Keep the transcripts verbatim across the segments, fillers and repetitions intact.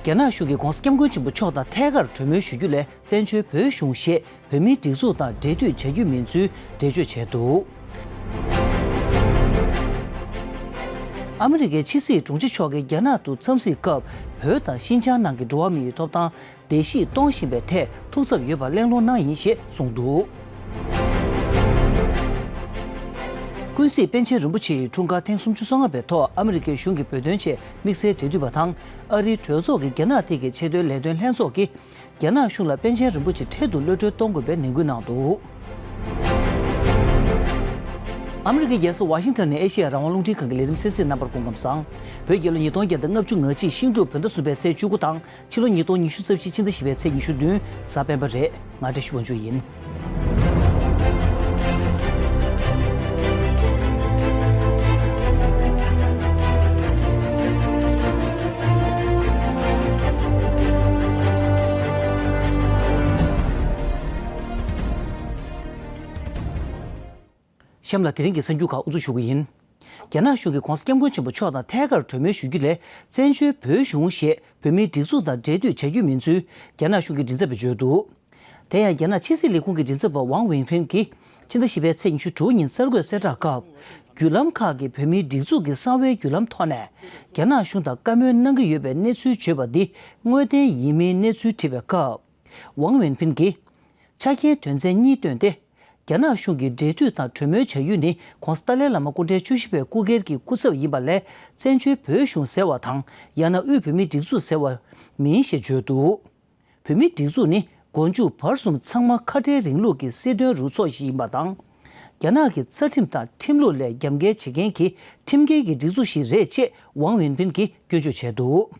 རྒྱ་ནག་གཞུང་གིས་༧གོང་ས་༧སྐྱབས་མགོན་ཆེན་པོ་མཆོག་དང་ཐད་ཀར་གྲོས་མོལ་ཞུ་རྒྱུ་ལས་བཙན་བྱོལ་བོད་གཞུང་ཞེས་བོད་མིའི་སྒྲིག་འཛུགས་དང་འབྲེལ་མཐུད་བྱ་རྒྱུ་མིན་ཚུལ་འགྲེལ་བརྗོད་བྱས་འདུག་ཨ་མི་རི་ཀའི་ཕྱི་སྲིད་དྲུང་ཆེ་མཆོག་གིས་རྒྱ་ནག་ཏུ་འཚམས་གཟིགས་སྐབས་བོད་དང་ཤིན་ཅང་ནང་གི་འགྲོ་བ་མིའི་ཐོབ་ཐང་བརྡལ་བཤིག་གཏོང་བཞིན་པའི་ཐད་ཐུགས་འཚབ་ཡོད་པར་གླེང་སློང་གནང་ཡིན་ཞེས་གསུངས་འདུག་ཀུན་གཟིགས་པཎ་ཆེན་རིན་པོ་ཆེའི་འཁྲུངས་སྐར་ཐེངས་སུམ་ཅུ་སོ་ལྔ་པའི་ཐོག་ཨ་མི་རི་ཀའི་གཞུང་གིས་བོད་དོན་ཆེད་དམིགས་བསལ་འབྲེལ་མཐུད་པ་དང་ཨ་རིའི་གྲོས་ཚོགས་ཀྱི་རྒྱ་ནག་ཐད་ཀྱི་ཆེས་མཐོའི་ལས་དོན་ལྷན་ཚོགས་ཀྱིས་རྒྱ་ནག་གཞུང་ལ་པཎ་ཆེན་རིན་པོ་ཆེ་འཕྲལ་དུ་གློད་གྲོལ་གཏོང་དགོས་པའི་ནན་སྐུལ་གནང་འདུག་ཨ་མི་རི་ཀའི་རྒྱལ་ས་ཝ་ཤིང་ཊོན་ནས་ཨེ་ཤེ་ཡ་རང་དབང་རླུང་འཕྲིན་ཁང་གི་ལས་རིམ་གསན་གཟིགས་རྣམ་པར་སྐུ་ཁམས་བཟང་། བོད་རྒྱལ་ལོ་ཉིས་སྟོང་བརྒྱ་དང་ལྔ་བཅུ་ང་གཅིག་ཤིང་འབྲུག་བོད་ཟླ་གསུམ་པའི་ཚེས་བཅུ་དགུ་དང་ཕྱི་ལོ་ཉིས་སྟོང་ཉི་ཤུ་རྩ་བཞི་ཕྱི་ཟླ་བཞི་པའི་ཚེས་ཉི་ཤུ་བདུན་གཟའ་སྤེན་པ་རེད། ང་བཀྲ་ཤིས་དབང་ཕྱུག་ཡིན། གཤམ་ལ་དེ་རིང་གི་གསར་འགྱུར་ཁག་དབུ་འཛུགས་ཞུ་གི་ཡིན། རྒྱ་ནག་གཞུང་གིས་༧གོང་ས་༧སྐྱབས་མགོན་ཆེན་པོ་མཆོག་དང་ཐད་ཀར་གྲོས་མོལ་ཞུ་རྒྱུ་ལས་བཙན་བྱོལ་བོད་གཞུང་ཞེས་བོད་མིའི་སྒྲིག་འཛུགས་དང་འབྲེལ་མཐུད་བྱ་རྒྱུ་མིན་ཚུལ་རྒྱ་ནག་གཞུང་གི་མགྲིན་ཚབ་པས་བརྗོད་འདུག་དེ་ཡང་རྒྱ་ནག་ཕྱི་སྲིད་ལས་ཁུངས་ཀྱི་མགྲིན་ཚབ་པ་ཝང་ཝིན་ཕིན་གྱིས་ཕྱི་ཟླ་བཞི་པའི་ཚེས་ཉི་ཤུ་དྲུག་ཉིན་གསར་འགོད་གསལ་བསྒྲགས་སྐབས། བརྒྱུད་ལམ་ཁག་གིས་བོད་མིའི་སྒྲིག་འཛུགས་ཀྱི་གསང་བའི་བརྒྱུད་ལམ་ཐོག་ནས་རྒྱ་ནག་གཞུང་དང་བཀའ་མོལ་གནང་གི་ཡོད་པའི་གནས་ཚུལ་བརྗོད་པ་འདི་དངོས་བདེན་ཡིན་མིན་གནས་ཚུལ་དྲིས་པའི་སྐབས། ཝང་ཝིན་ཕིན་གྱིས། ཆ་རྐྱེན་དོན་ཚན་གཉིས་བཏོན་ཏེ། རྒྱ་ནག་གཞུང་གིས་འབྲེལ་མཐུད་དང་གྲོས་མོལ་བྱ་ཡུལ་ནི་༧གོང་ས་ཏཱ་ལའི་བླ་མ་སྐུ་ཕྲེང་བཅུ་བཞི་པའི་སྐུ་སྒེར་གྱི་སྐུ་ཚབ་ཡིན་པ་ལས་བཙན་བྱོལ་བོད་གཞུང་ཟེར་བ་དང་ཡང་ན་དབུས་བོད་མིའི་སྒྲིག་འཛུགས་ཟེར་བ་མིན་ཞེས་བརྗོད་འདུག་བོད་མིའི་སྒྲིག་འཛུགས་ནི་མགོ་མཇུག་བར་གསུམ་ཚང་མ་ཁ་བྲལ་རིང་ལུགས་ཀྱི་སྲིད་དོན་རུ་ཚོགས་ཤིག་ཡིན་པ་དང་། རྒྱ་ནག་གི་རྩ་ཁྲིམས་དང་ཁྲིམས་ལུགས་ལས་རྒྱབ་འགལ་བྱེད་མཁན་གྱི་ཁྲིམས་འགལ་གྱི་སྒྲིག་འཛུགས་ཤིག་རེད་ཅེས་ཝང་ཝིན་ཕིན་གྱིས་སྐྱོན་བརྗོད་བྱས་འདུག་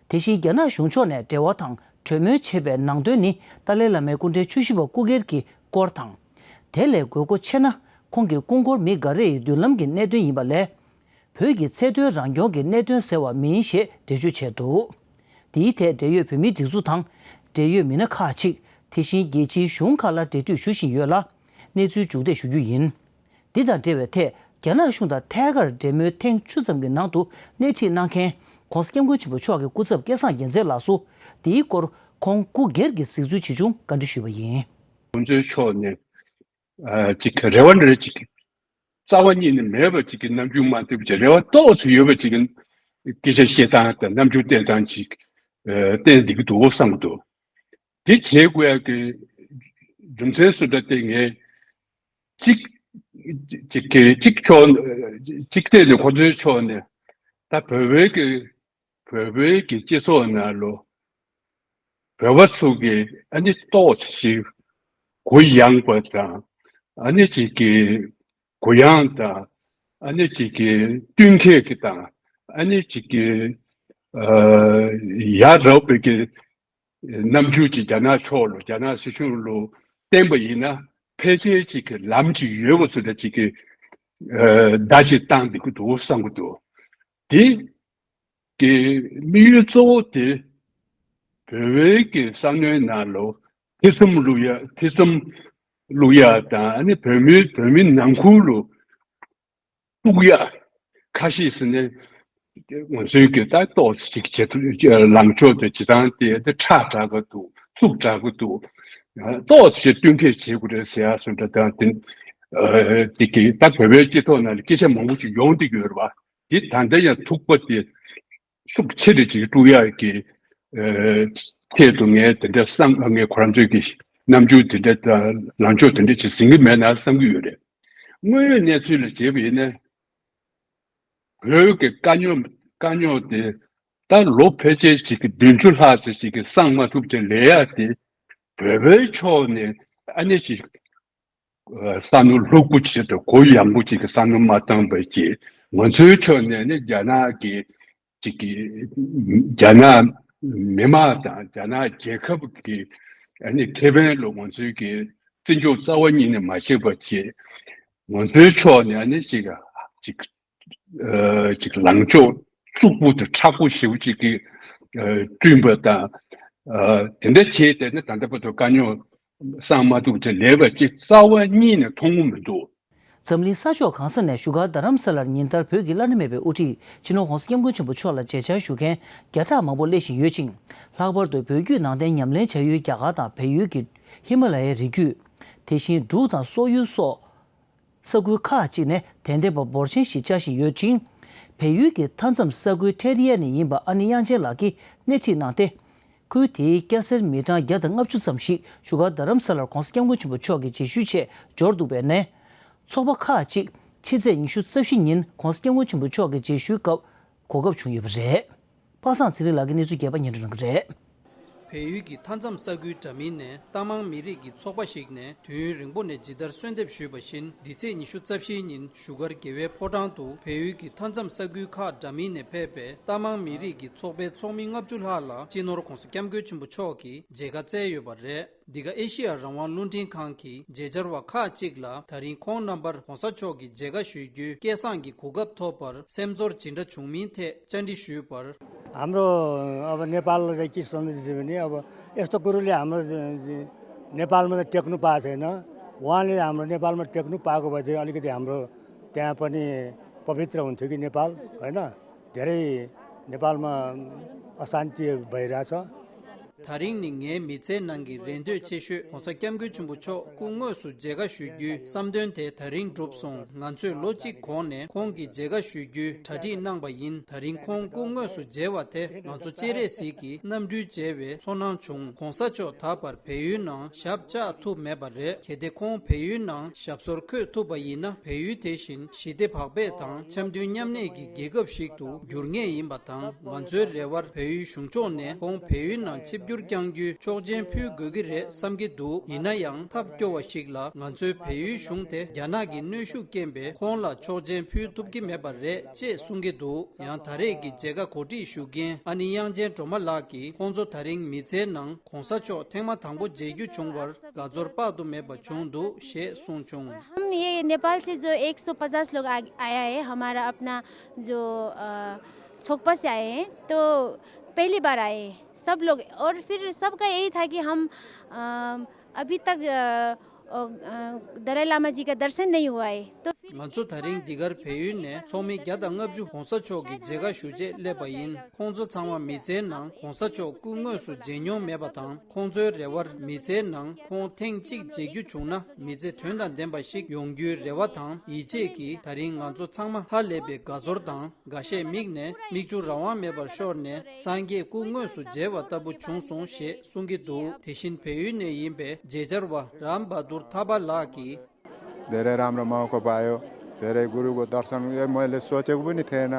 དེ་བཞིན་རྒྱ་ནག་གཞུང་ཕྱོགས་ནས་འབྲེལ་བ་དང་གྲོས་མོལ་བྱས་པའི་ནང་དོན་ནི་ཏཱ་ལའི་བླ་མའི་སྐུ་ཕྲེང་བཅུ་བཞི་པ་སྐུ་སྒེར་གྱི་སྐོར་དང་། དེ་ལས་དགོས་མཁོ་ཆེ་ན་ཁོང་གི་སྐུ་འཁོར་མི་འགའ་རེ་ཡི་མདུན་ལམ་གྱི་གནད་དོན་ཡིན་པ་ལས། བོད་ཀྱི་ཚད་མཐོའི་རང་སྐྱོང་གི་གནད་དོན་ཟེར་བ་མིན་ཞེས་འགྲེལ་བརྗོད་བྱས་འདུག་འདིའི་ཐད་འབྲེལ་ཡོད་བོད་མིའི་སྒྲིག་འཛུགས་དང་འབྲེལ་ཡོད་མི་སྣ་ཁག་ཅིག་དེ་བཞིན་རྒྱལ་སྤྱིའི་གཞུང་ཁག་ལ་འབྲེལ་མཐུད་ཞུ་བཞིན་ཡོད་ལ། གནས་ཚུལ་མཇུག་འདེད་ཞུ་རྒྱུ་ཡིན། འདི་དང་འབྲེལ་བའི་ཐད་རྒྱ་ནག་གཞུང་དང་ཐད་ཀར་འབྲེལ་མོལ་ཐེངས་བཅུ་ཙམ་གྱི་ནང་དུ་སྣེ་ཁྲིད་གནང་མཁན་༧གོང་ས་༧སྐྱབས་མགོན་ཆེན་པོ་མཆོག་གི་སྐུ་ཚབ་སྐལ་བཟང་རྒྱལ་མཚན་ལགས་སུ་འདིའི་སྐོར་ཁོང་སྐུ་སྒེར་གྱི་གཟིགས་ཚུལ་ཇི་བྱུང་བཀའ་འདྲི་ཞུས་པ་ཡིན། ཁོང་ཚོའི་ཕྱོགས་ནས་ཨ་ཅིག་རེ་བ་འདྲ་ཅིག་རྩ་བ་ཉིད་ནས་མེད་པ་ཅིག་གི་རྣམ་འགྱུར་མ་ཐེབས་ཅིག་རེ་བ་ཏོག་ཙམ་ཡོད་པ་ཅིག་གི་སྐད་ཆ་བཤད་སྟངས་དང་རྣམ་འགྱུར་བསྟན་སྟངས་ཅིག་ཨ་བསྟན་བསྡད་ཀྱི་འདུག་བསམ་གྱི་འདུག་དེ་བྱེད་དགོས་ཡ་གི་རྒྱུ་མཚན་སུ་འདྲ་དེ་ངས་གཅིག་གཅིག་གི་གཅིག་ཕྱོགས་གཅིག་ཐད་ནས་ཁོ་ཚོའི་ཕྱོགས་ནས་ད་བོད་པའི་གི་བོད་པའི་གི་སྤྱི་ཚོགས་ནང་ལོ་བོད་པ་ཚོ་གི་ཨ་ནི་ཏོག་ཙམ་ཞིག་གུ་ཡངས་པ་དང་ཨ་ནི་ཅིག་གི་གུ་ཡངས་དང་ཨ་ནི་ཅིག་གི་བསྟུན་མཁས་ཀྱི་དང་ཨ་ནི་ཅིག་གི་ཨ་ཡ་རབས་པའི་གི་རྣམ་འགྱུར་གྱིས་རྒྱ་ནག་ཕྱོགས་ལ་རྒྱ་ནག་སྲིད་གཞུང་ལ་བསྟན་པ་ཡིན་ན་ཕལ་ཆེར་ཅིག་གི་ལམ་ཅིག་ཡོད་པ་ཚོ་ལ་ཅིག་གི་ཨ་བརྡ་ཅིག་བཏང་བསྡད་ཀྱི་འདུག་བསམ་གྱི་འདུག་དེ་གི་དམིགས་ཡུལ་གཙོ་བོ་དེ་བོད་པའི་གི་བསམ་བློའི་ནང་ལ་ཐེ་ཚོམ་བླུག་ཡ་ཐེ་ཚོམ་བླུག་ཡ་དང་ཨ་ནི་བོད་མི་བོད་མི་ནང་ཁུལ་ལ་གཏུག་ཡ་ཁ་ཤས་ཟེར་ནས་ང་ཚོའི་གི་ད་ཏོག་ཙམ་ཅིག་བྱེད་ཐུབ་ལངས་ཕྱོགས་དེ་བྱེད་སྟངས་དེ་དེ་ཁྲ་དྲགས་ཀྱི་འདུག་ཚུགས་དྲགས་ཀྱི་འདུག་ཏོག་ཙམ་བསྟུན་མཁས་བྱེད་དགོས་རེད་ཟེར་ཡ་སོགས་འདྲ་དང་དེ་ཨ་ཅིག་གི་ད་བོད་པའི་སྤྱི་ཚོགས་ནང་ལ་སྐད་ཆ་མང་པོ་ཅིག་ཡོང་བསྡད་ཡོད་རེད་བ། དེ་ད་ལྟ་ཡང་ཐུག་པ་དེ་ཤུགས་ཆེ་རེ་ཅིག་དཀྲུག་ཡག་གི་ཨ་ཆེད་དུ་ངས་དེ་འདྲ་བསམ་ངས་ཁོ་རང་ཚོའི་གི་རྣམ་འགྱུར་དེ་འདྲ་དང་ལངས་ཕྱོགས་དེ་འདྲ་ཅིག་ཟིན་གི་མེད་ན་བསམ་གི་ཡོད་རེད། དངོས་ཡོད་གནས་ཚུལ་ལ་བྱས་པ་ཡིན་ན་བོད་ཀྱི་དཀའ་རྙོག་དཀའ་རྙོག་དེ་ད་ལོ་ཕལ་ཆེར་ཅིག་གི་བདུན་ཅུ་ལྷག་ཙམ་ཅིག་གི་བསང་མ་ཐུབ་ཅིག་ལས་ཡག་དེ་བོད་པའི་ཕྱོགས་ནས་ཨ་ནི་ཅིག་བསམ་བློ་ལྷུག་པོ་ཅིག་དང་གུ་ཡངས་པོ་ཅིག་གི་བསམ་བློ་མ་བཏང་བ་ཅིག་ང་ཚོའི་ཕྱོགས་ནས་ནི་རྒྱ་ནག་གི་ཅིག་གི་རྒྱ་ནག་མི་མང་དང་རྒྱ་ནག་རྒྱལ་ཁབ་ཀྱི་ཨ་ནི་ཁེ་ཕན་ལ་ང་ཚོའི་གི་བརྩི་འཇོག་རྩ་བ་ཉིད་ནས་མ་བྱེད་པ་ཅིག་ང་ཚོའི་ཕྱོགས་ནས་ཨ་ནི་ཅིག་ཅིག་ཅིག་ལངས་ཕྱོགས་རྩུབ་པོ་དང་མཁྲེགས་པོ་ཞེ་པོ་ཅིག་གིས་བསྐྲུན་པ་དང་དེ་འདྲ་བྱས་ཏེ་ནི་ད་ལྟ་བར་དུ་དཀའ་རྙོག་བསང་མ་ཐུབ་ཅིག་ལས་པ་ཅིག་རྩ་བ་ཉིད་ནས་མཐོང་གི་མི་འདུག་འཛམ་གླིང་ས་ཕྱོགས་གང་ས་ནས་བཞུགས་སྒར་རྡ་རམ་ས་ལར་ཉིན་ལྟར་བོད་ཀྱི་བླ་ན་མེད་པའི་དབུ་ཁྲིད་སྤྱི་ནོར་༧གོང་ས་༧སྐྱབས་མགོན་ཆེན་པོ་མཆོག་ལ་མཇལ་བཅར་ཞུ་མཁན་བརྒྱ་ཕྲག་མང་པོ་སླེབས་བཞིན་ཡོད་ཅིང་། ལྷག་པར་དུ་བོད་བརྒྱུད་ནང་བསྟན་ཉམས་ལེན་བྱ་ཡུལ་རྒྱ་གར་དང་བལ་ཡུལ་གྱི་ཧི་མ་ལ་ཡའི་རི་རྒྱུད། དེ་བཞིན་འབྲུག་དང་སོག་ཡུལ་སོགས་ས་ཁུལ་ཁག་ཅིག་ནས་དད་ལྡན་པ་འབོར་ཆེན་ཞིག་བཅར་བཞིན་ཡོད་ཅིང་། བལ་ཡུལ་གྱི་མཐའ་མཚམས་ས་ཁུལ་ཐེ་ཏི་ཡ་ནས་ཡིན་པ་ཨ་ནི་དབྱངས་ཅན་ལགས་ཀྱིས་སྣེ་ཁྲིད་གནང་སྟེ། ཁུལ་དེའི་སྐྱ་སེར་མི་གྲངས་བརྒྱ་དང་ལྔ་བཅུ་ཙམ་ཞིག་བཞུགས་སྒར་རྡ་རམ་ས་ལར་༧གོང་ས་༧སྐྱབས་མགོན་ཆེན་པོ་མཆོག་གི་མཇལ་ཞུ་ཆེད་འབྱོར་འདུག་པའི་ནས། ཚོགས་པ་ཁག་ཅིག་ཕྱི་ཚེས་ཉི་ཤུ་རྩ་བཞི་ཉིན་༧གོང་ས་༧སྐྱབས་མགོན་ཆེན་པོ་མཆོག་གི་མཇལ་ཞུའི་སྐབས་གོ་སྐབས་བྱུང་ཡོད་པ་རེད། པ་སངས་ཚེ་རིང་ལགས་ཀྱིས་གནས་ཚུལ་རྒྱས་པ་སྙན་སྒྲོན་གནང་གི་རེད། བལ་ཡུལ་གྱི་མཐའ་མཚམས་ས་ཁུལ་འདྲ་མིན་ནས་རྟ་མང་མི་རིགས་ཀྱི་ཚོགས་པ་ཞིག་ནས་དུས་ཡུན་རིང་པོ་ནས་ཇི་ལྟར་གསོལ་འདེབས་ཞུས་པ་བཞིན། འདི་ཚེས་ཉི་ཤུ་རྩ་བཞིའི་ཉིན་བཞུགས་སྒར་རྒྱལ་བའི་ཕོ་བྲང་དུ་བལ་ཡུལ་གྱི་མཐའ་མཚམས་ས་ཁུལ་ཁག་འདྲ་མིན་ནས་ཕེབས་པའི་རྟ་མང་མི་རིགས་ཀྱི་ཚོགས་པའི་ཚོགས་མི་ལྔ་བཅུ་ལྷག་ལ་སྤྱི་ནོར་༧གོང་ས་༧སྐྱབས་མགོན་ཆེན་པོ་མཆོག་གིས་མཇལ་ཁ་བསྩལ་ཡོད་པ་རེད། འདི་ག་ཨེ་ཤི་ཡ་རང་དབང་རླུང་འཕྲིན་ཁང་གི་མཇལ་བཅར་བ་ཁག་ཅིག་ལ་ད་རིང་ཁོང་རྣམ་པར་༧གོང་ས་མཆོག་གི་མཇལ་ཁ་ཞུ་རྒྱུའི་སྐལ་བཟང་གི་གོ་སྐབས་ཐོབ་པར་སེམས་ཚོར་ཇི་འདྲ་བྱུང་མིན་ཐད་བཅར་འདྲི་ཞུས་པར། हाम्रो अब नेपाल चाहिँ के सन्देश दियो भने अब यस्तो कुरोले हाम्रो नेपालमा त टेक्नु पाएको छैन। उहाँले हाम्रो नेपालमा टेक्नु पाएको भए चाहिँ अलिकति हाम्रो त्यहाँ पनि पवित्र हुन्थ्यो कि नेपाल, होइन? धेरै नेपालमा अशान्ति भइरहेछ। ད་རིང་ནི་ངའི་མི་ཚེའི་ནང་གི་རེ་འདོད་ཆེ་ཤོས་༧གོང་ས་༧སྐྱབས་མགོན་ཆེན་པོ་མཆོག་སྐུ་དངོས་སུ་མཇལ་ཁ་ཞུ་རྒྱུའི་བསམ་དོན་དེ་ད་རིང་འགྲུབ་སོང་། ང་ཚོས་ལོ་གཅིག་གོང་ནས་ཁོང་གི་མཇལ་ཁ་ཞུ་རྒྱུའི་གྲ་སྒྲིག་གནང་པ་ཡིན། ད་རིང་ཁོང་སྐུ་དངོས་སུ་མཇལ་བ་དེ་ང་ཚོ་སྤྱན་རས་གཟིགས་ཀྱི་རྣམ་སྤྲུལ་མཇལ་བའི་ཚོར་སྣང་བྱུང་། ༧གོང་ས་མཆོག་ད་བར་བལ་ཡུལ་ནང་ཞབས་བཅགས་ཐུབ་མེད་པ་རེད། གལ་ཏེ་ཁོང་བལ་ཡུལ་ནང་ཞབས་སོར་འཁོད་ཐུབ་པ་ཡིན་ན། བལ་ཡུལ་དེ་བཞིན་ཞི་བདེ་བག་ཕེབས་དང་འཆམ་མཐུན་མཉམ་གནས་ཀྱི་རྒྱལ་ཁབ་ཞིག་ཏུ་འགྱུར་ངེས་ཡིན་པ་དང་། ང་ཚོའི་རེ་བར་བལ་ཡུལ་གཞུང་ཕྱོགས་ནས་ཁོང་བལ་ཡུལ་ནང་ཆིབས་བསྒྱུར་བསྐྱང་རྒྱུའི་ཆོག་མཆན་ཕུལ་དགོས་ཀྱི་རེད་བསམ་གྱི་འདུག་ཡིན་ན་ཡང་ཐབས་སྐྱོ་བ་ཞིག་ལ་ང་ཚོའི་བལ་ཡུལ་གཞུང་དེ་རྒྱ་ནག་གི་གནོན་ཤུགས་རྐྱེན་པས་ཁོང་ལ་ཆོག་མཆན་ཕུལ་ཐུབ་ཀྱི་མེད་པ་རེད་ཅེས་གསུང་གི་འདུག་ཡང་ད་རེས་ཀྱི་མཇལ་ཁ་གོ་སྒྲིག་ཞུ་མཁན་ཨ་ནི་དབྱངས་ཅན་སྒྲོལ་མ་ལགས་ཀྱིས་ཁོང་ཚོ་ད་རིང་མི་ཚེའི་ནང་༧གོང་ས་མཆོག་ཐེངས་མ་དང་པོ་མཇལ་རྒྱུ་བྱུང་བར་དགའ་ཚོར་དཔག་ཏུ་མེད་པ་བྱུང་འདུག་ཞེས་གསུངས་བྱུང་། हम ये नेपाल से जो एक सौ पचास लोग आ, आया है, हमारा अपना जो अ, छोकपा से आए हैं, तो पहली बार आए हैं सब लोग। और फिर सबका यही था कि हम अ, अभी तक अ, अ, अ, दलाई लामा जी का दर्शन नहीं हुआ है, तो फिर ང་ཚོ་ད་རིང་འདི་གར་བལ་ཡུལ་ནས་ཚོགས་མི་བརྒྱ་དང་ལྔ་བཅུ་༧གོང་ས་མཆོག་གི་མཇལ་ཁ་ཞུ་ཆེད་སླེབས་པ་ཡིན། ཁོང་ཚོ་ཚང་མ་མི་ཚེའི་ནང་༧གོང་ས་མཆོག་སྐུ་དངོས་སུ་མཇལ་མྱོང་མེད་པ་དང་། ཁོང་ཚོའི་རེ་བར་མི་ཚེའི་ནང་ཁོང་ཐེངས་གཅིག་མཇལ་རྒྱུ་བྱུང་ན་མི་ཚེ་དོན་དང་ལྡན་པ་ཞིག་ཡོང་རྒྱུའི་རེ་བ་དང་ཡིད་ཆེས་ཀྱིས་ད་རིང་ང་ཚོ་ཚང་མ་ཧ་ལས་པའི་དགའ་ཚོར་དང་། འགའ་ཤས་མིག་ནས་མིག་ཆུ་རང་དབང་མེད་པར་ཤོར་ནས་སངས་རྒྱས་སྐུ་དངོས་སུ་མཇལ་བ་ལྟ་བུ་བྱུང་སོང་ཞེས་གསུང་གི་འདུག་དེ་བཞིན་བལ་ཡུལ་ནས་ཡིན་པའི་མཇལ་བཅར་བ་རམ་བྷ་དུར་ཐ་པ་ལགས་ཀྱིས། धेरै राम्रो मौका पायो। धेरै गुरुको दर्शन ए, मैले सोचेको पनि थिएन।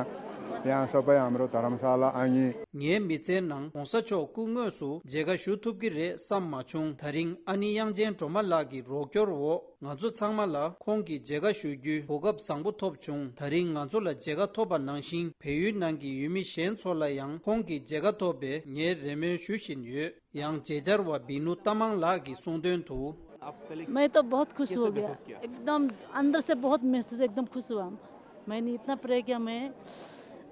यहाँ सबै हाम्रो धर्मशाला अनि ངའི་མི་ཚེའི་ནང་༧གོང་ས་མཆོག་སྐུ་དངོས་སུ་མཇལ་ཁ་ཞུ་ཐུབ་ཀྱི་རེད་བསམ་མ་བྱུང་། ད་རིང་ཨ་ནི་དབྱངས་ཅན་སྒྲོལ་མ་ལགས་ཀྱི་རོགས་སྐྱོར་འོག་ང་ཚོ་ཚང་མ་ལ་ཁོང་གི་མཇལ་ཁ་ཞུ་རྒྱུའི་གོ་སྐབས་བཟང་པོ་ཐོབ་བྱུང་། ད་རིང་ང་ཚོ་ལ་མཇལ་ཁ་ཐོབ་པ་ནང་བཞིན་བལ་ཡུལ་ནང་གི་ཡུལ་མི་གཞན་ཚོ་ལ་ཡང་ཁོང་གི་མཇལ་ཁ་ཐོབ་པའི་ངས་རེ་སྨོན་ཞུ་བཞིན་ཡོད། ཡང་མཇལ་བཅར་བ་བི་ནུ་ཏ་མང་ལགས་ཀྱིས་གསུངས་དོན་དུ། मैं तो बहुत खुश हो गया, एकदम अंदर से बहुत महसूस, एकदम खुश हुआ। मैंने इतना प्रे किया, मैं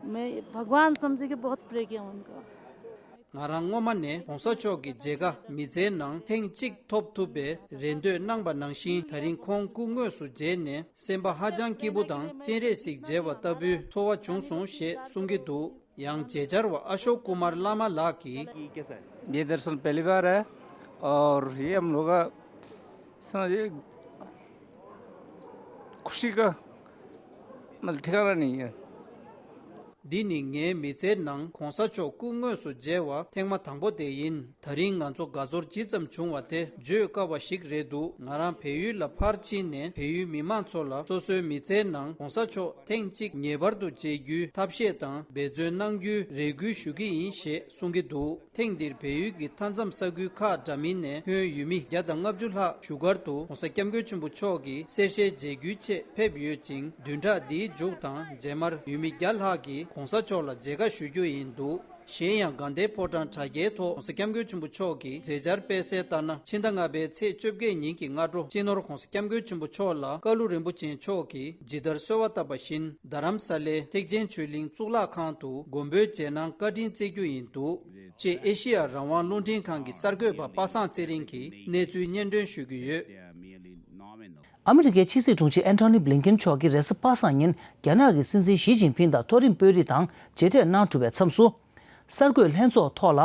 मैं भगवान समझ के बहुत प्रे किया उनका। ང་རང་སྔོན་མ་ནས་༧གོང་ས་མཆོག་གི་མཇལ་ཁ་མི་ཚེའི་ནང་ཐེངས་གཅིག་ཐོབ་ཐུབ་པའི་རེ་འདོད་གནང་པ་ནང་བཞིན། ད་རིང་ཁོང་སྐུ་དངོས་སུ་མཇལ་ནས་སེམས་པ་ཧ་ཅང་སྐྱིད་པོ་དང་སྤྱན་རས་གཟིགས་མཇལ་བ་ལྟ་བུའི་ཚོར་བ་བྱུང་སོང་ཞེས་གསུང་གི་འདུག་ཡང་མཇལ་བཅར་བ་ཨ་ཤོག་ཀུ་མར་བླ་མ་ལགས་ཀྱིས། ये दर्शन पहली बार है और ये हम लोग का समझिए खुशी का मतलब ठिकाना नहीं है। འདི་ནི་ངའི་མི་ཚེའི་ནང་༧གོང་ས་མཆོག་སྐུ་དངོས་སུ་མཇལ་བ་ཐེངས་མ་དང་པོ་དེ་ཡིན། ད་རིང་ང་ཚོ་དགའ་ཚོར་ཇི་ཙམ་བྱུང་བ་དེ་བརྗོད་དཀའ་བ་ཞིག་རེད་འདུག་ང་རང་བལ་ཡུལ་ལ་ཕར་ཕྱིན་ནས་བལ་ཡུལ་མི་མང་ཚོ་ལ་སོ་སོའི་མི་ཚེའི་ནང་༧གོང་ས་མཆོག་ཐེངས་གཅིག་ངེས་པར་དུ་མཇལ་རྒྱུའི་ཐབས་ཤེས་དང་འབད་བརྩོན་གནང་རྒྱུའི་རེ་སྐུལ་ཞུ་གི་ཡིན་ཞེས་གསུང་གི་འདུག་ཐེངས་འདིར་བལ་ཡུལ་གྱི་མཐའ་མཚམས་ས་ཁུལ་ཁག་འདྲ་མིན་ནས་ཁྱོན་ཡུལ་མི་བརྒྱ་དང་ལྔ་བཅུ་ལྷག་བཞུགས་སྒར་དུ་༧གོང་ས་༧སྐྱབས་མགོན་ཆེན་པོ་མཆོག་གི་གསེར་ཞལ་མཇལ་རྒྱུའི་ཆེད་ཕེབས་ཡོད་ཅིང་། བདུན་ཕྲག་འདིའི་མཇུག་དང་རྗེས་མར་ཡུལ་མི་བརྒྱ་ལྷག་གིས་༧གོང་ས་མཆོག་ལ་མཇལ་ཁ་ཞུ་རྒྱུ་ཡིན་འདུག་གཞན་ཡང་དགའ་ལྡན་ཕོ་བྲང་དྲ་རྒྱའི་ཐོག་༧གོང་ས་༧སྐྱབས་མགོན་ཆེན་པོ་མཆོག་གི་མཛད་འཆར་སྤེལ་གསལ་ལྟར་ན། ཕྱི་ཟླ་ལྔ་པའི་ཚེས་བཅོ་བརྒྱད་ཉིན་གྱི་སྔ་དྲོ་སྤྱི་ནོར་༧གོང་ས་༧སྐྱབས་མགོན་ཆེན་པོ་མཆོག་ལ་ཀ་ལུ་རིན་པོ་ཆེ་མཆོག་གིས་ཇི་ལྟར་གསོལ་བ་བཏབ་པ་བཞིན། རྡ་རམ་ས་ལའི་ཐེག་ཆེན་ཆོས་གླིང་གཙུག་ལག་ཁང་དུ་མགོན་པོའི་རྗེས་གནང་བཀའ་དྲིན་བསྩལ་རྒྱུ་ཡིན་འདུག་ཅེས་ཨེ་ཤེ་ཡ་རང་དབང་རླུང་འཕྲིན་ཁང་གི་གསར་འགོད་པ་པ་སངས་ཚེ་རིང་གིས་གནས་ཚུལ་སྙན་སྒྲོན་ཞུ་གི་ཡོད། ཨ་མི་རི་ཀའི་ཕྱི་སྲིད་དྲུང་ཆེ་ཨན་ཐོ་ནི་བྷི་ལིན་ཀེན་མཆོག་གིས་རེས་གཟའ་པ་སངས་ཉིན་རྒྱ་ནག་གི་སྲིད་འཛིན་ཞི་ཅིན་ཕིང་དང་མཐོ་རིམ་དཔོན་རིགས་དང་མཇལ་འཕྲད་གནང་གྲུབ་པའི་མཚམས་སུ། གསར་འགོད་ལྷན་ཚོགས་ཐོག་ལ།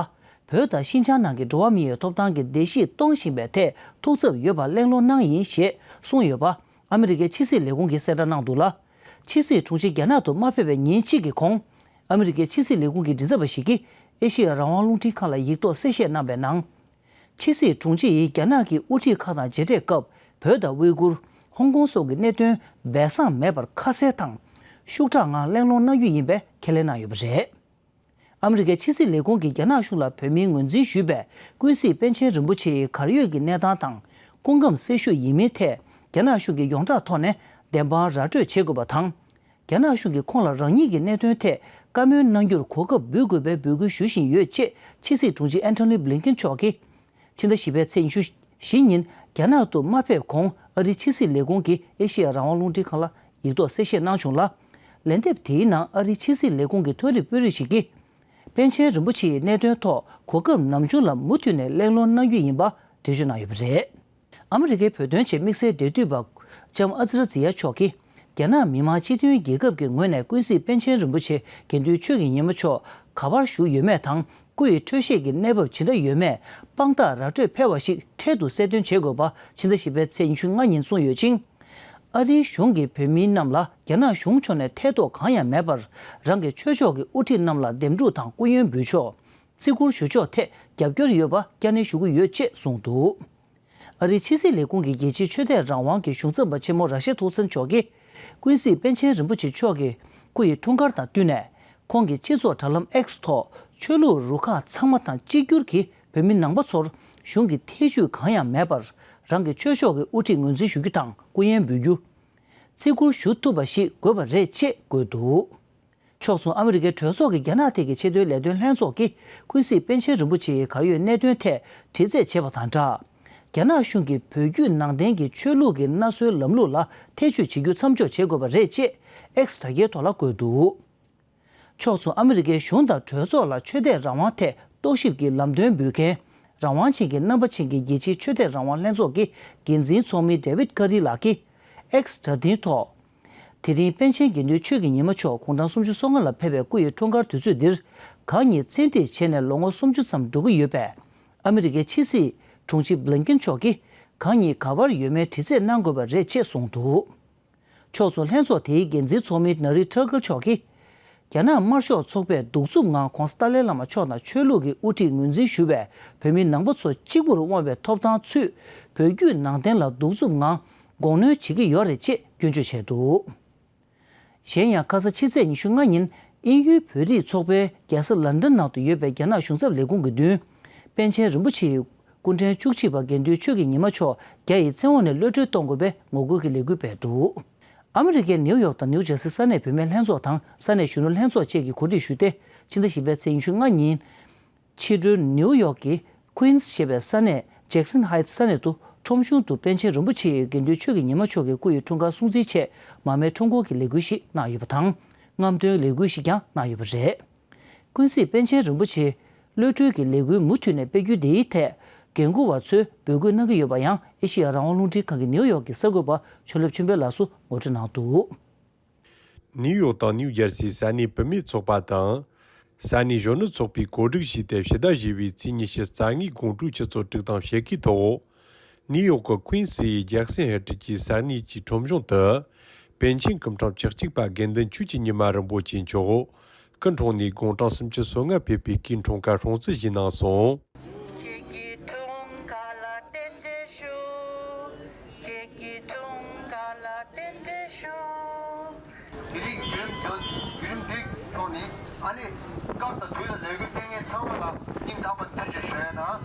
བོད་དང་ཤིན་ཅང་ནང་གི་འགྲོ་བ་མིའི་ཐོབ་ཐང་གི་བརྡལ་བཤིག་གཏོང་བཞིན་པའི་ཐད་ཐུགས་འཚབ་ཡོད་པར་གླེང་སློང་གནང་ཡིན་ཞེས་གསུངས་ཡོད་པ། ཨ་མི་རི་ཀའི་ཕྱི་སྲིད་ལས་ཁུངས་ཀྱིས་གསལ་བསྒྲགས་གནང་འདུག་ལ། ཕྱི་སྲིད་དྲུང་ཆེ་རྒྱ་ནག་ཏུ་མ་ཕེབས་པའི་ཉིན་གཅིག་གི་གོང་། ཨ་མི་རི་ཀའི་ཕྱི་སྲིད་ལས་ཁུངས་ཀྱི་མགྲིན་ཚབ་པ་ཞིག་གིས་ཨེ་ཤེ་ཡ་རང་དབང་རླུང་འཕྲིན་ཁང་ལ་ཡིག་ཐོག་གསལ་བཤད་གནང་པའི་ནང་། ཕྱི་སྲིད་དྲུང་ཆེ་ཡིས་རྒྱ་ནག་གི་དབུ་ཁྲིད་ཁག་དང་མཇལ་འཕྲད་སྐབས། བོད་དང་ཝེ་གུར། ཧོང་ཀོང་སོགས་ཀྱི་གནད་དོན་སྦས་གསང་མེད་པར་ཁ་གསལ་དང་། ཤུགས་དྲག་ངང་གླེང་སློང་གནང་རྒྱུ་ཡིན་པའི་ཁས་ལེན་གནང་ཡོད་པ་རེད། ཨ་མི་རི་ཀའི་ཕྱི་སྲིད་ལས་ཁུངས་ཀྱིས་རྒྱ་ནག་གཞུང་ལ་བོད་མིའི་ངོས་འཛིན་ཞུས་པའི་ཀུན་གཟིགས་པཎ་ཆེན་རིན་པོ་ཆེ་ཡི་གར་ཡོད་ཀྱི་གནས་སྟངས་དང་སྐུ་ཁམས་གསལ་ཞུ་ཡིན་མིན་ཐད། རྒྱ་ནག་གཞུང་གིས་ཡོངས་གྲགས་ཐོག་ནས་བདེན་དཔང་ར་སྤྲོད་བྱེད་དགོས་པ་དང་། རྒྱ་ནག་གཞུང་གིས་ཁོང་ལ་རང་ཉིད་ཀྱི་གནད་དོན་ཐད་བཀའ་མོལ་གནང་རྒྱུར་གོ་སྐབས་འབུལ་དགོས་པའི་འབོད་སྐུལ་ཞུ་བཞིན་ཡོད་ཅེས་ཕྱི་སྲིད་དྲུང་ཆེ་ཨན་ཐོ་ནི་བྷི་ལིན་ཀེན་མཆོག་གིས། ཕྱི་ཟླ་བཞི་པའི་ཚེས་ཉི་ཤུ་བཞི་ཉིན་རྒྱ་ནག་ཏུ་མ་ཕེབས་གོང་ཨ་རིའི་ཕྱི་སྲིད་ལས་ཁུངས་ཀྱི་ཨེ་ཤེ་ཡ་རང་དབང་རླུང་འཕྲིན་ཁང་ལ་ཡིག་ཐོག་གསལ་བཤད་གནང་བྱུང་ལ། ལན་འདེབས་དེའི་ནང་ཨ་རིའི་ཕྱི་སྲིད་ལས་ཁུངས་ཀྱི་མཐོ་རིམ་དཔོན་རིགས་ཤིག་གིས། པཎ་ཆེན་རིན་པོ་ཆེའི་གནད་དོན་ཐོག་གོ་སྐབས་ནམ་བྱུང་ལ་མུ་མཐུད་ནས་གླེང་སློང་གནང་རྒྱུ་ཡིན་པ་འགྲེལ་བརྗོད་གནང་ཡོད་པ་རེད། ཨ་མི་རི་ཀའི་བོད་དོན་ཆེད་དམིགས་བསལ་འབྲེལ་མཐུད་པ་ལྕམ་ཨ་ཛི་ར་ཛི་ཡ་མཆོག་གིས། རྒྱ་ནག་མི་དམངས་སྤྱི་མཐུན་རྒྱལ་ཁབ་ཀྱི་ངོས་ནས་ཀུན་གཟིགས་པཎ་ཆེན་རིན་པོ་ཆེ་དགེ་འདུན་ཆོས་ཀྱི་ཉི་མ་མཆོག་ག་པར་བཞུགས་ཡོད་མེད་དང་། སྐུ་ཡི་འཕྲོད་བཞེས་ཀྱི་གནས་བབ་ཇི་འདྲ་ཡོད་མེད་དཔང་རྟགས་ར་སྤྲོད་ཕལ་བ་ཞིག་འཕྲལ་དུ་གསལ་སྟོན་བྱེད་དགོས་པ་ཕྱི་ཟླ་བཞི་པའི་ཚེས་ཉི་ཤུ་ལྔ་ཉིན་གསུངས་ཡོད་ཅིང་། ཨ་རིའི་གཞུང་གིས་བོད་མི་རྣམས་ལ་རྒྱ་ནག་གཞུང་ཕྱོགས་ནས་ཐེ་གཏོགས་གང་ཡང་མེད་པར། རང་གི་ཆོས་ཕྱོགས་ཀྱི་དབུ་ཁྲིད་རྣམས་ལ་འདེམས་སྒྲུག་དང་སྐུ་ཡོན་འབུལ་ཕྱོགས། བརྩི་བཀུར་ཞུ་ཕྱོགས་ཐད་རྒྱབ་སྐྱོར་ཡོད་པ་བསྐྱར་ནན་ཞུ་གི་ཡོད་ཅེས་གསུངས་འདུག་ཨ་རིའི་ཕྱི་སྲིད་ལས་ཁུངས་ཀྱི་རྒྱལ་སྤྱིའི་ཆོས་དད་རང་དབང་གི་གཞུང་ཚབ་པ་ཆེན་མོ་ར་ཤེལ་ཐོག་སན་མཆོག་གིས། ཀུན་གཟིགས་པཎ་ཆེན་རིན་པོ་ཆེ་མཆོག་གི་སྐུ་ཡི་འཁྲུངས་སྐར་དང་བསྟུན་ནས། ཁོང་གི་སྤྱི་ཚོགས་དྲ་ལམ་X་ཐོག་ཆོས་ལུགས་རུ་ཁག་ཚང་མ་དང་གཅིག་གྱུར་གྱིས་བོད་མི་ནང་པ་ཚོར་གཞུང་གི་ཐེ་ཇུས་གང་ཡང་མེད་པར། རང་གི་ཆོས་ཕྱོགས་ཀྱི་དབུ་ཁྲིད་ངོས་འཛིན་ཞུ་རྒྱུ་དང་སྐུ་ཡོན་འབུལ་རྒྱུ། བརྩི་བཀུར་ཞུ་ཐུབ་པ་ཞིག་དགོས་པ་རེད་ཅེས་བཀོད་འདུག་ཕྱོགས་མཚུངས་ཨ་མི་རི་ཀའི་གྲོས་ཚོགས་ཀྱི་རྒྱ་ནག་ཐད་ཀྱི་ཆེས་མཐོའི་ལས་དོན་ལྷན་ཚོགས་ཀྱིས་ཀུན་གཟིགས་པཎ་ཆེན་རིན་པོ་ཆེ་ཡི་གར་ཡོད་གནད་དོན་ཐད་དྲི་རྩད་བྱས་པ་དང་སྦྲགས། རྒྱ་ནག་གཞུང་གིས་བོད་བརྒྱུད་ནང་བསྟན་གྱི་ཆོས་ལུགས་ཀྱི་གནའ་སྲོལ་ལམ་ལུགས་ལ་ཐེ་ཇུས་བྱེད་རྒྱུ་མཚམས་འཇོག་བྱེད་དགོས་པ་རེད་ཅེས་X་དྲ་རྒྱའི་ཐོག་ལ་བཀོད་འདུག་ཕྱོགས་མཚུངས་ཨ་མི་རི་ཀའི་གཞུང་དང་གྲོས་ཚོགས་ལ་ཆོས་དད་རང་དབང་ཐད་རྟོག་ཞིབ་ཀྱི་ལམ་སྟོན་འབུལ་མཁན། རང་དབང་ཅན་གྱི་རྣམ་པ་ཅན་གྱི་རྒྱལ་སྤྱིའི་ཆོས་དད་རང་དབང་ལྷན་ཚོགས་ཀྱི་འགན་འཛིན་ཚོགས་མི་David Curry་ལགས་ཀྱིས་X་དྲ་ཐིག་ཐོག་དེ་རིང་པཎ་ཆེན་དགེ་འདུན་ཆོས་ཀྱི་ཉི་མ་མཆོག་དགུང་གྲངས་སུམ་ཅུ་སོ་ལྔ་ལ་ཕེབས་པའི་སྐུ་ཡི་འཁྲུངས་སྐར་དུས་ཚོད་འདིར། གང་ཉིད་བཙན་ཁྲིད་བྱས་ནས་ལོ་ངོ་སུམ་ཅུ་ཙམ་འགྲོ་གི་ཡོད་པས། ཨ་མི་རི་ཀའི་ཕྱི་སྲིད་དྲུང་ཆེ་Blinken་མཆོག་གིས་གང་ཉིད་ག་པར་ཡོད་མེད་དྲི་རྩད་གནང་དགོས་པ་རེད་ཅེས་གསུངས་འདུག་ཕྱོགས་མཚུངས་ལྷན་ཚོགས་དེའི་འགན་འཛིན་ཚོགས་མི་ན་རི་ཐར་ཀལ་མཆོག་གིས། རྒྱ་ནག་དམར་ཤོག་ཚོགས་པས་གདུག་རྩུབ་ངང་༧གོང་ས་ཏཱ་ལའི་བླ་མ་མཆོག་དང་ཆོས་ལུགས་ཀྱི་དབུ་ཁྲིད་ངོས་འཛིན་ཞུ་བའི་བོད་མི་ནང་པ་ཚོ་གཅིག་པུར་དབང་བའི་ཐོབ་ཐང་ཚུད། བོད་བརྒྱུད་ནང་བསྟན་ལ་གདུག་རྩུབ་ངང་དགོངས་གནོན་བྱེད་ཀྱི་ཡོད་རེད་ཅེས་སྐྱོན་བརྗོད་བྱས་འདུག་གཞན་ཡང་ཁ་ས་ཕྱི་ཚེས་ཉི་ཤུ་ལྔ་ཉིན་དབྱིན་ཡུལ་བོད་རིགས་ཚོགས་པའི་རྒྱལ་ས་ལན་ཀྲན་ནང་དུ་ཡོད་པའི་རྒྱ་ནག་གཞུང་ཚབ་ལས་ཁུངས་ཀྱི་མདུན། པཎ་ཆེན་རིན་པོ་ཆེའི་སྐུ་ཕྲེང་བཅུ་གཅིག་པ་དགེ་འདུན་ཆོས་ཀྱི་ཉི་མ་མཆོག་རྒྱ་ཡི་བཙན་འོག་ནས་གློད་གྲོལ་གཏོང་དགོས་པའི་ངོ་རྒོལ་གྱི་ལས་འགུལ་སྤེལ་འདུག་ཨ་མི་རི་ཀའི་ནིའུ་ཡོག་དང་ནིའུ་ཇར་སི་ས་གནས་བུད་མེད་ལྷན་ཚོགས་དང་ས་གནས་གཞོན་ནུ་ལྷན་ཚོགས་བཅས་ཀྱིས་གོ་སྒྲིག་ཞུས་ཏེ། ཕྱི་ཟླ་བཞི་པའི་ཚེས་ཉི་ཤུ་ལྔ་ཉིན། ཕྱི་དྲོའི་ནིའུ་ཡོག་གི་Queens་ཞེས་པའི་ས་གནས་Jackson Heights་ས་གནས་དུ་ཁྲོམ་གཞུང་དུ་པཎ་ཆེན་རིན་པོ་ཆེ་ཡི་དགེ་འདུན་ཆོས་ཀྱི་ཉི་མ་མཆོག་གི་སྐུ་ཡི་འཁྲུངས་སྐར་སྲུང་བརྩིའི་ཆེད་མར་མེ་ཁྲོམ་སྐོར་གྱི་ལས་འགུལ་ཞིག་གནང་ཡོད་པ་དང་། རྔམ་སྟོན་ལས་འགུལ་ཞིག་ཀྱང་གནང་ཡོད་པ་རེད། ཀུན་གཟིགས་པཎ་ཆེན་རིན་པོ་ཆེ་གློད་གྲོལ་གྱི་ལས་འགུལ་མུ་མཐུད་ནས་སྤེལ་རྒྱུ་དེའི་ཐད་འགན་འཁུར་བ་ཚོས་འབོད་སྐུལ་གནང་གི་ཡོད་པ་ཡང་ཨེ་ཤེ་ཡ་རང་དབང་རླུང་འཕྲིན་ཁང་གི་ནིའུ་ཡོག་གི་གསར་འགོད་པ་ཆོས་ལེབ་ཆོས་འཕེལ་ལགས་སུ་ངོ་སྤྲོད་གནང་འདུག་ནིའུ་ཡོག་དང་ནིའུ་ཇར་སིའི་ས་གནས་བུད་མེད་ཚོགས་པ་དང་། ས་གནས་གཞོན་ནུ་ཚོགས་པས་གོ་སྒྲིག་བྱས་ཏེ་ཕྱི་ཟླ་བཞི་པའི་ཚེས་ཉི་ཤུ་རྩ་ལྔའི་དགོང་དྲོའི་ཆུ་ཚོད་དྲུག་དང་ཕྱེད་ཀའི་ཐོག་ནིའུ་ཡོག་གི་ཀུན་སིའི་ཇེག་སན་ཧེ་ཏྲི་གྱི་ས་གནས་ཀྱི་ཁྲོམ་གཞུང་དུ། པཎ་ཆེན་སྐུ་ཕྲེང་བཅུ་གཅིག་པ་དགེ་འདུན་ཆོས་ཀྱི་ཉི་མ་རིན་པོ་ཆེ་མཆོག་སྐུ་འཁྲུངས་ནས་དགུང་གྲངས་སུམ་ཅུ་སོ་ལྔ་ཕེབས་པའི་སྐུའི་འཁྲུངས་སྐར་སྲུང་བརྩི་ཞུས་གནང་སོང་། ཁྱེད་ཀྱི་འཁྲུངས་སྐར་ལ་རྟེན་འབྲེལ་ཞུ། ཁྱེད་ཀྱི་འཁྲུངས་སྐར་ལ་རྟེན་འབྲེལ་ཞུ། དེ་རིང་བརྒྱུད་རིམ་བརྒྱུད་རིམ་འདིའི་ཐོག་ནས་ཨ་ནི་སྐབས་དང་དུས་ལ་ལས་འགུལ་སྤེལ་མཁན་ཚང་མ་ལ་སྙིང་ཐག་པ་ནས་ཐུགས་རྗེ་ཆེ་ཞུ་ཡ་དང་།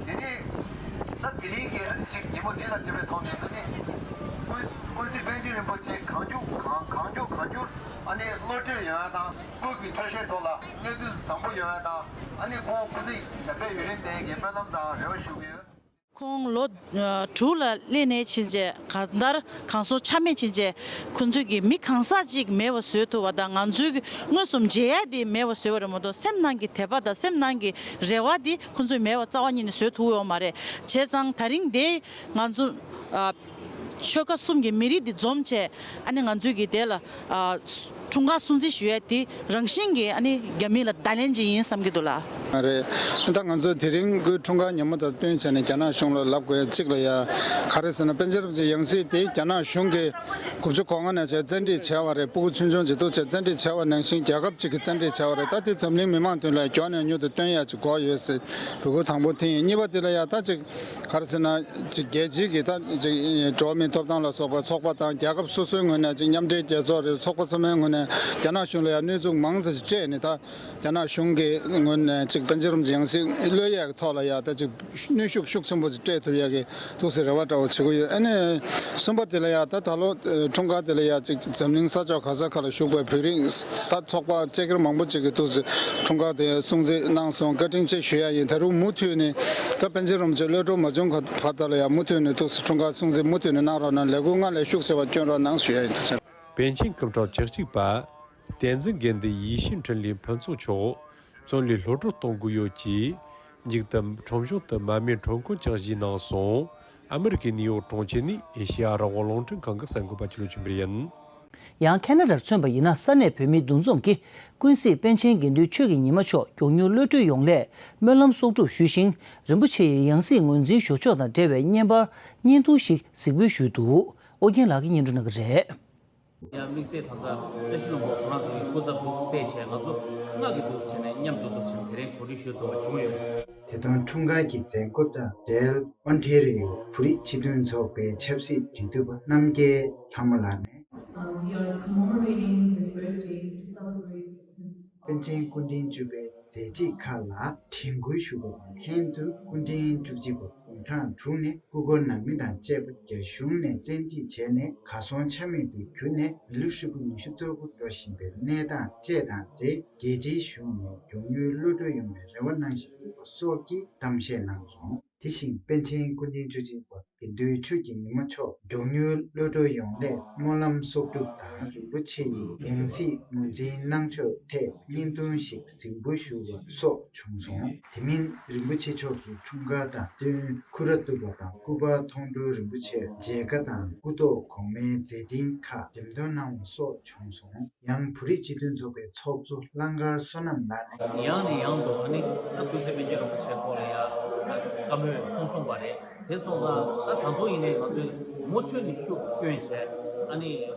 དེ་ནས་ད་དེ་རིང་གི་ཨ་ནི་ཅིག་ཉིན་མོ་འདི་དང་འབྲེལ་བའི་ཐོག་ནས་ཨ་ནི་ཀུན་ཀུན་གཟིགས་པཎ་ཆེན་རིན་པོ་ཆེ་གང་མགྱོགས་གང་གང་མགྱོགས་གང་མགྱོགས་ཨ་ནི་གློད་གྲོལ་ཡོང་ཡ་དང་། སྐུ་གི་འཕྲོད་བཞེས་ཐོག་ལ་གནས་ཚུལ་བཟང་པོ་ཡོང་ཡ་དང་། ཨ་ནི་ཁོང་སྐུ་ཚེ་ཞབས་པད་ཡུན་རིང་བརྟན་གྱི་སྨོན་ལམ་དང་རེ་བ་ཞུ་གི་ཡོད། ཁོང་ལོ་དྲུག་ལ་སླེབས་ནས་ཕྱིན་ཆད་གང་ལྟར་གང་སོང་ཆ་མེད་ཕྱིན་ཆད་ཁོང་ཚོས་ཀྱི་མི་གང་ཟག་ཅིག་མེད་པ་བཟོ་ཐུབ་པ་དང་། ང་ཚོའི་གི་མངོན་སུམ་མཇལ་ཡ་དེ་མེད་པ་བཟོས་པ་རེད་མ་གཏོགས། སེམས་ནང་གི་དད་པ་དང་སེམས་ནང་གི་རེ་བ་དེ་ཁོང་ཚོས་མེད་པ་རྩ་བ་ཉིད་ནས་བཟོ་ཐུབ་ཡོད་མ་རེད། བྱས་ཙང་ད་རིང་དེ་ང་ཚོ་ཨ། ཆོལ་ཁ་གསུམ་གྱི་མི་རིགས་འདི་འཛོམས་བྱས། ཨ་ནི་ང་ཚོའི་གི་དེ་ལ་ཨ་འཁྲུངས་སྐར་སྲུང་བརྩི་ཞུ་ཡ་དེ་རང་བཞིན་གྱིས་ཨ་ནི་རྒྱ་མི་ལ་བརྡ་ལན་ཅིག་ཡིན་བསམ་གྱི་འདུག་ལགས། རེད། ད་ང་ཚོ་དེ་རིང་ཁོའི་འཁྲུངས་སྐར་ཉིན་མོ་དང་བསྟུན་བྱས་ནས་རྒྱ་ནག་གཞུང་ལ་ལབ་དགོས་ཡ་གཅིག་ལ་ཡ། ག་རེ་ཟེར་ན་པཎ་ཆེན་རིན་པོ་ཆེའི་ཡང་སྲིད་དེ་རྒྱ་ནག་གཞུང་གིས་དགུ་བཅུ་གོ་ལྔ་ནས་བྱས་བཙན་ཁྲིད་བྱས་པ་རེད། སྤུ་གུ་ཆུང་ཆུང་ཅིག་འདུག་བྱས་བཙན་ཁྲིད་བྱས་པ་ནང་བཞིན་རྒྱལ་ཁབ་ཅིག་གིས་བཙན་ཁྲིད་བྱས་པ་རེད། ད་དེ་འཛམ་གླིང་མི་མང་མདུན་ལ་མགྱོགས་ནས་མྱུར་དུ་སྟོན་ཡ་ཅིག་དགོས་ཡོད་ཟེར། ལུ་གུ་དང་པོ་དེ་ཡིན། གཉིས་པ་དེ་ལ་ཡ་ད་ཅིག་ག་རེ་ཟེར་ན་ཅིག་རྒྱལ་སྤྱིའི་གི་ད་ཅིག་འགྲོ་བ་མིའི་ཐོབ་ཐང་ལ་སོགས་པ་ཚོགས་པ་དང་རྒྱལ་ཁབ་སོ་སོའི་ངོས་ནས་ཅིག་མཉམ་འབྲེལ་རྒྱལ་ཚོགས་རེད། ཚོགས་པ་ཚང་མའི་ངོས་ནས་རྒྱ་ནག་གཞུང་ལ་ཡ་གནོན་འཛུགས་མང་ཙམ་ཅིག་སྤྲད་ནས། ད་རྒྱ་ནག་གཞུང་གི་ངོས་ནས་ཅིག་པཎ་ཆེན་རིན་པོ་ཆེ་ཡང་སྲིད་གློད་ཡས་ཀྱི་ཐོག་ལ་ཡ་ད་ཅིག་གནོན་ཤུགས་ཤུགས་ཆེན་པོ་ཅིག་སྤྲད་ཐུབ་ཡ་གི་འདུག་ཟེར་རེ་བ་འདྲ་བོ་བྱེད་ཀྱི་ཡོད། ཨ་ནི་གསུམ་པ་དེ་ལ་ཡ་ད་ད་ལོ་འཁྲུངས་སྐར་དེ་ལ་ཡ་ཅིག་འཛམ་གླིང་ས་ཕྱོགས་ག་ས་ག་ལ་བཞུགས་པའི་བོད་རིགས་ད་ཚོགས་པ་ཆེ་ཁག་མང་པོ་ཅིག་གིས་འདུག་ཟེར་འཁྲུངས་སྐར་དེ་སྲུང་བརྩི་གནང་སོང་། བཀའ་དྲིན་ཆེ་ཞུ་ཡ་ཡིན། ད་རུང་མུ་མཐུད་ནས་ད་པཎ་ཆེན་རིན་པོ་ཆེ་གློད་གྲོལ་མ་བྱུང་བར་དུ་ལ་ཡ་མུ་མཐུད་ནས་འདུག་ཟེར་འཁྲུངས་སྐར་སྲུང་བརྩི་མུ་མཐུད་ནས་གནང་རོགས་གནང་། ལས་འགུལ་སྔར་ལས་ཤུགས་ཆེ་བ་བསྐྱོན་རོགས་གནང་ཞུ་ཡ་ཡིན། ཐུགས་རྗེ་ཆེ། པཎ་ཆེན་སྐུ་ཕྲེང་བཅུ་གཅིག་པ་བསྟན་འཛིན་དགེ་འདུན་ཡེ་ཤེས་འཕྲིན་ལས་ཕུན་ཚོགས་མཆོག་བཙོན་ལས་གློད་གྲོལ་གཏོང་དགོས་ཡོད་ཅེས། མཇུག་ཏུ་ཁྲོམ་གཞུང་དུ་མར་མེ་ཁྲོམ་སྐོར་ཀྱང་གཞས་གནང་སོང་། ཨ་མི་རི་ཀའི་ནིའུ་ཡོག་གྲོང་ཁྱེར་ནས་ཨེ་ཤེ་ཡ་རང་དབང་རླུང་འཕྲིན་ཁང་གི་གསར་འགོད་པ་ཆོས་ལོ་ཆོས་འཕེལ་ཡིན། ཡང་ཁེ་ན་ཌར་མཚོན་པ་ཡིན་ན། ས་གནས་བོད་མིའི་འདུ་འཛོམས་ཀྱིས་ཀུན་གཟིགས་པཎ་ཆེན་དགེ་འདུན་ཆོས་ཀྱི་ཉི་མ་མཆོག་མགྱོགས་མྱུར་གློད་གྲོལ་ཡོང་སླད་སྨོན་ལམ་གསོག་སྒྲུབ་ཞུས་ཤིང་། རིན་པོ་ཆེ་ཡི་ཡང་སྲིད་ངོས་འཛིན་ཞུ་ཕྱོགས་དང་འབྲེལ་བའི་བརྙན་པར་བརྙན་ཐུང་ཞིག་གཟིགས་འབུལ་ཞུས་འདུག། ཨོ་རྒྱན་ལགས་ཀྱིས་སྙན་སྒྲོན་གནང་གི་རེད། ཡང་དམིགས་བསལ་ད་ལྟ་བཀྲ་ཤིས་ལྷུན་པོ་ཁོ་རང་ཚོ་གི་སྐུ་ཚབ་འདུག་སྤེལ་བྱས། ང་ཚོ་ལྔ་གི་འདུག་བྱས་ནས་མཉམ་དུ་འདུག་བྱས་ནས་དེ་རིང་གོ་སྒྲིག་ཞུས་འདུག་བྱུང་ཡོད། དེ་དོན་འཁྲུངས་སྐར་གྱི་མཛད་སྒོ་དང་འབྲེལ་ཨོན་ཊེ་རི་ཡོ་བོད་རིགས་སྤྱི་མཐུན་ཚོགས་པའི་ཆབ་སྲིད་འབྲེལ་མཐུད་པ་རྣམ་རྒྱལ་ལྷ་མོ་ལགས་ནས། Uh, we are commemorating his birthday to celebrate his པཎ་ཆེན་སྐུ་ཕྲེང་བཅུ་པའི་མཛད་རྗེས་ཁག་ལ་དྲན་སྐུལ་ཞུ་བ་དང་ལྷན་དུ་སྐུ་ཕྲེང་བཅུ་གཅིག་པ་དགུང་གྲངས་དྲུག་ནས་སྐུ་འཁོར་ནང་མི་དང་བཅས་པ་རྒྱ་གཞུང་ནས་བཙན་ཁྲིད་བྱས་ནས་གར་སོང་ཆ་མེད་དུ་གྱུར་ནས་མི་ལོ་ཧྲིལ་པོ་ཉི་ཤུ་རྩ་དགུ་འགྲོ་བཞིན་པའི་གནས་སྟངས་བཅས་དང་འབྲེལ། རྒྱལ་སྤྱིའི་གཞུང་ནས་མགྱོགས་མྱུར་གློད་གྲོལ་ཡོང་བའི་རེ་བ་གནང་བཞིན་ཡོད་པ་སོགས་ཀྱི་གཏམ་བཤད་གནང་སོང་། དེ་བཞིན་པཎ་ཆེན་སྐུ་ཕྲེང་བཅུ་གཅིག་པ་དགེ་འདུན་ཆོས་ཀྱི་ཉི་མ་མཆོག་མགྱོགས་མྱུར་གློད་གྲོལ་ཡོང་སླད་སྨོན་ལམ་གསོག་སྒྲུབ་དང་རིན་པོ་ཆེ་ཡི་ཡང་སྲིད་ངོས་འཛིན་གནང་ཕྱོགས་ཐད་བརྙན་ཐུང་ཞིག་གཟིགས་འབུལ་ཞུ་བ་སོགས་བྱུང་སོང་། དེ་མིན་རིན་པོ་ཆེ་མཆོག་གི་འཁྲུངས་སྐར་དང་བསྟུན་ཁུ་ར་ཏུ་པ་དང་སྐུ་པར་མཐོང་གྲོལ་རིན་པོ་ཆེར་མཇལ་ཁ་དང་སྐུ་ཐོག་གོང་མའི་མཛད་འཕྲིན་ཁག་འགྲེམས་སྟོན་གནང་བ་སོགས་བྱུང་སོང་། ཡང་བོད་རིགས་སྤྱི་མཐུན་ཚོགས་པའི་ཚོགས་གཙོ་གླང་དཀར་བསོད་ནམས་ལགས་ནས། ཡང་ནས་ཡང་དུ་ཨ་ནི་ད་ཀུན་གཟིགས་པཎ་ཆེན་རིན་པོ་ཆེ་སྐོར་ལ་ཡང་བཀའ་མོལ་གསུངས་སོང་བ་རེད། དེ་སོང་ཙང་ད་ད་དུང་ཡིན་ནའི་ང་ཚོས་མུ་མཐུད་ནས་ཤུགས་བསྐྱོན་བྱས། ཨ་ནི་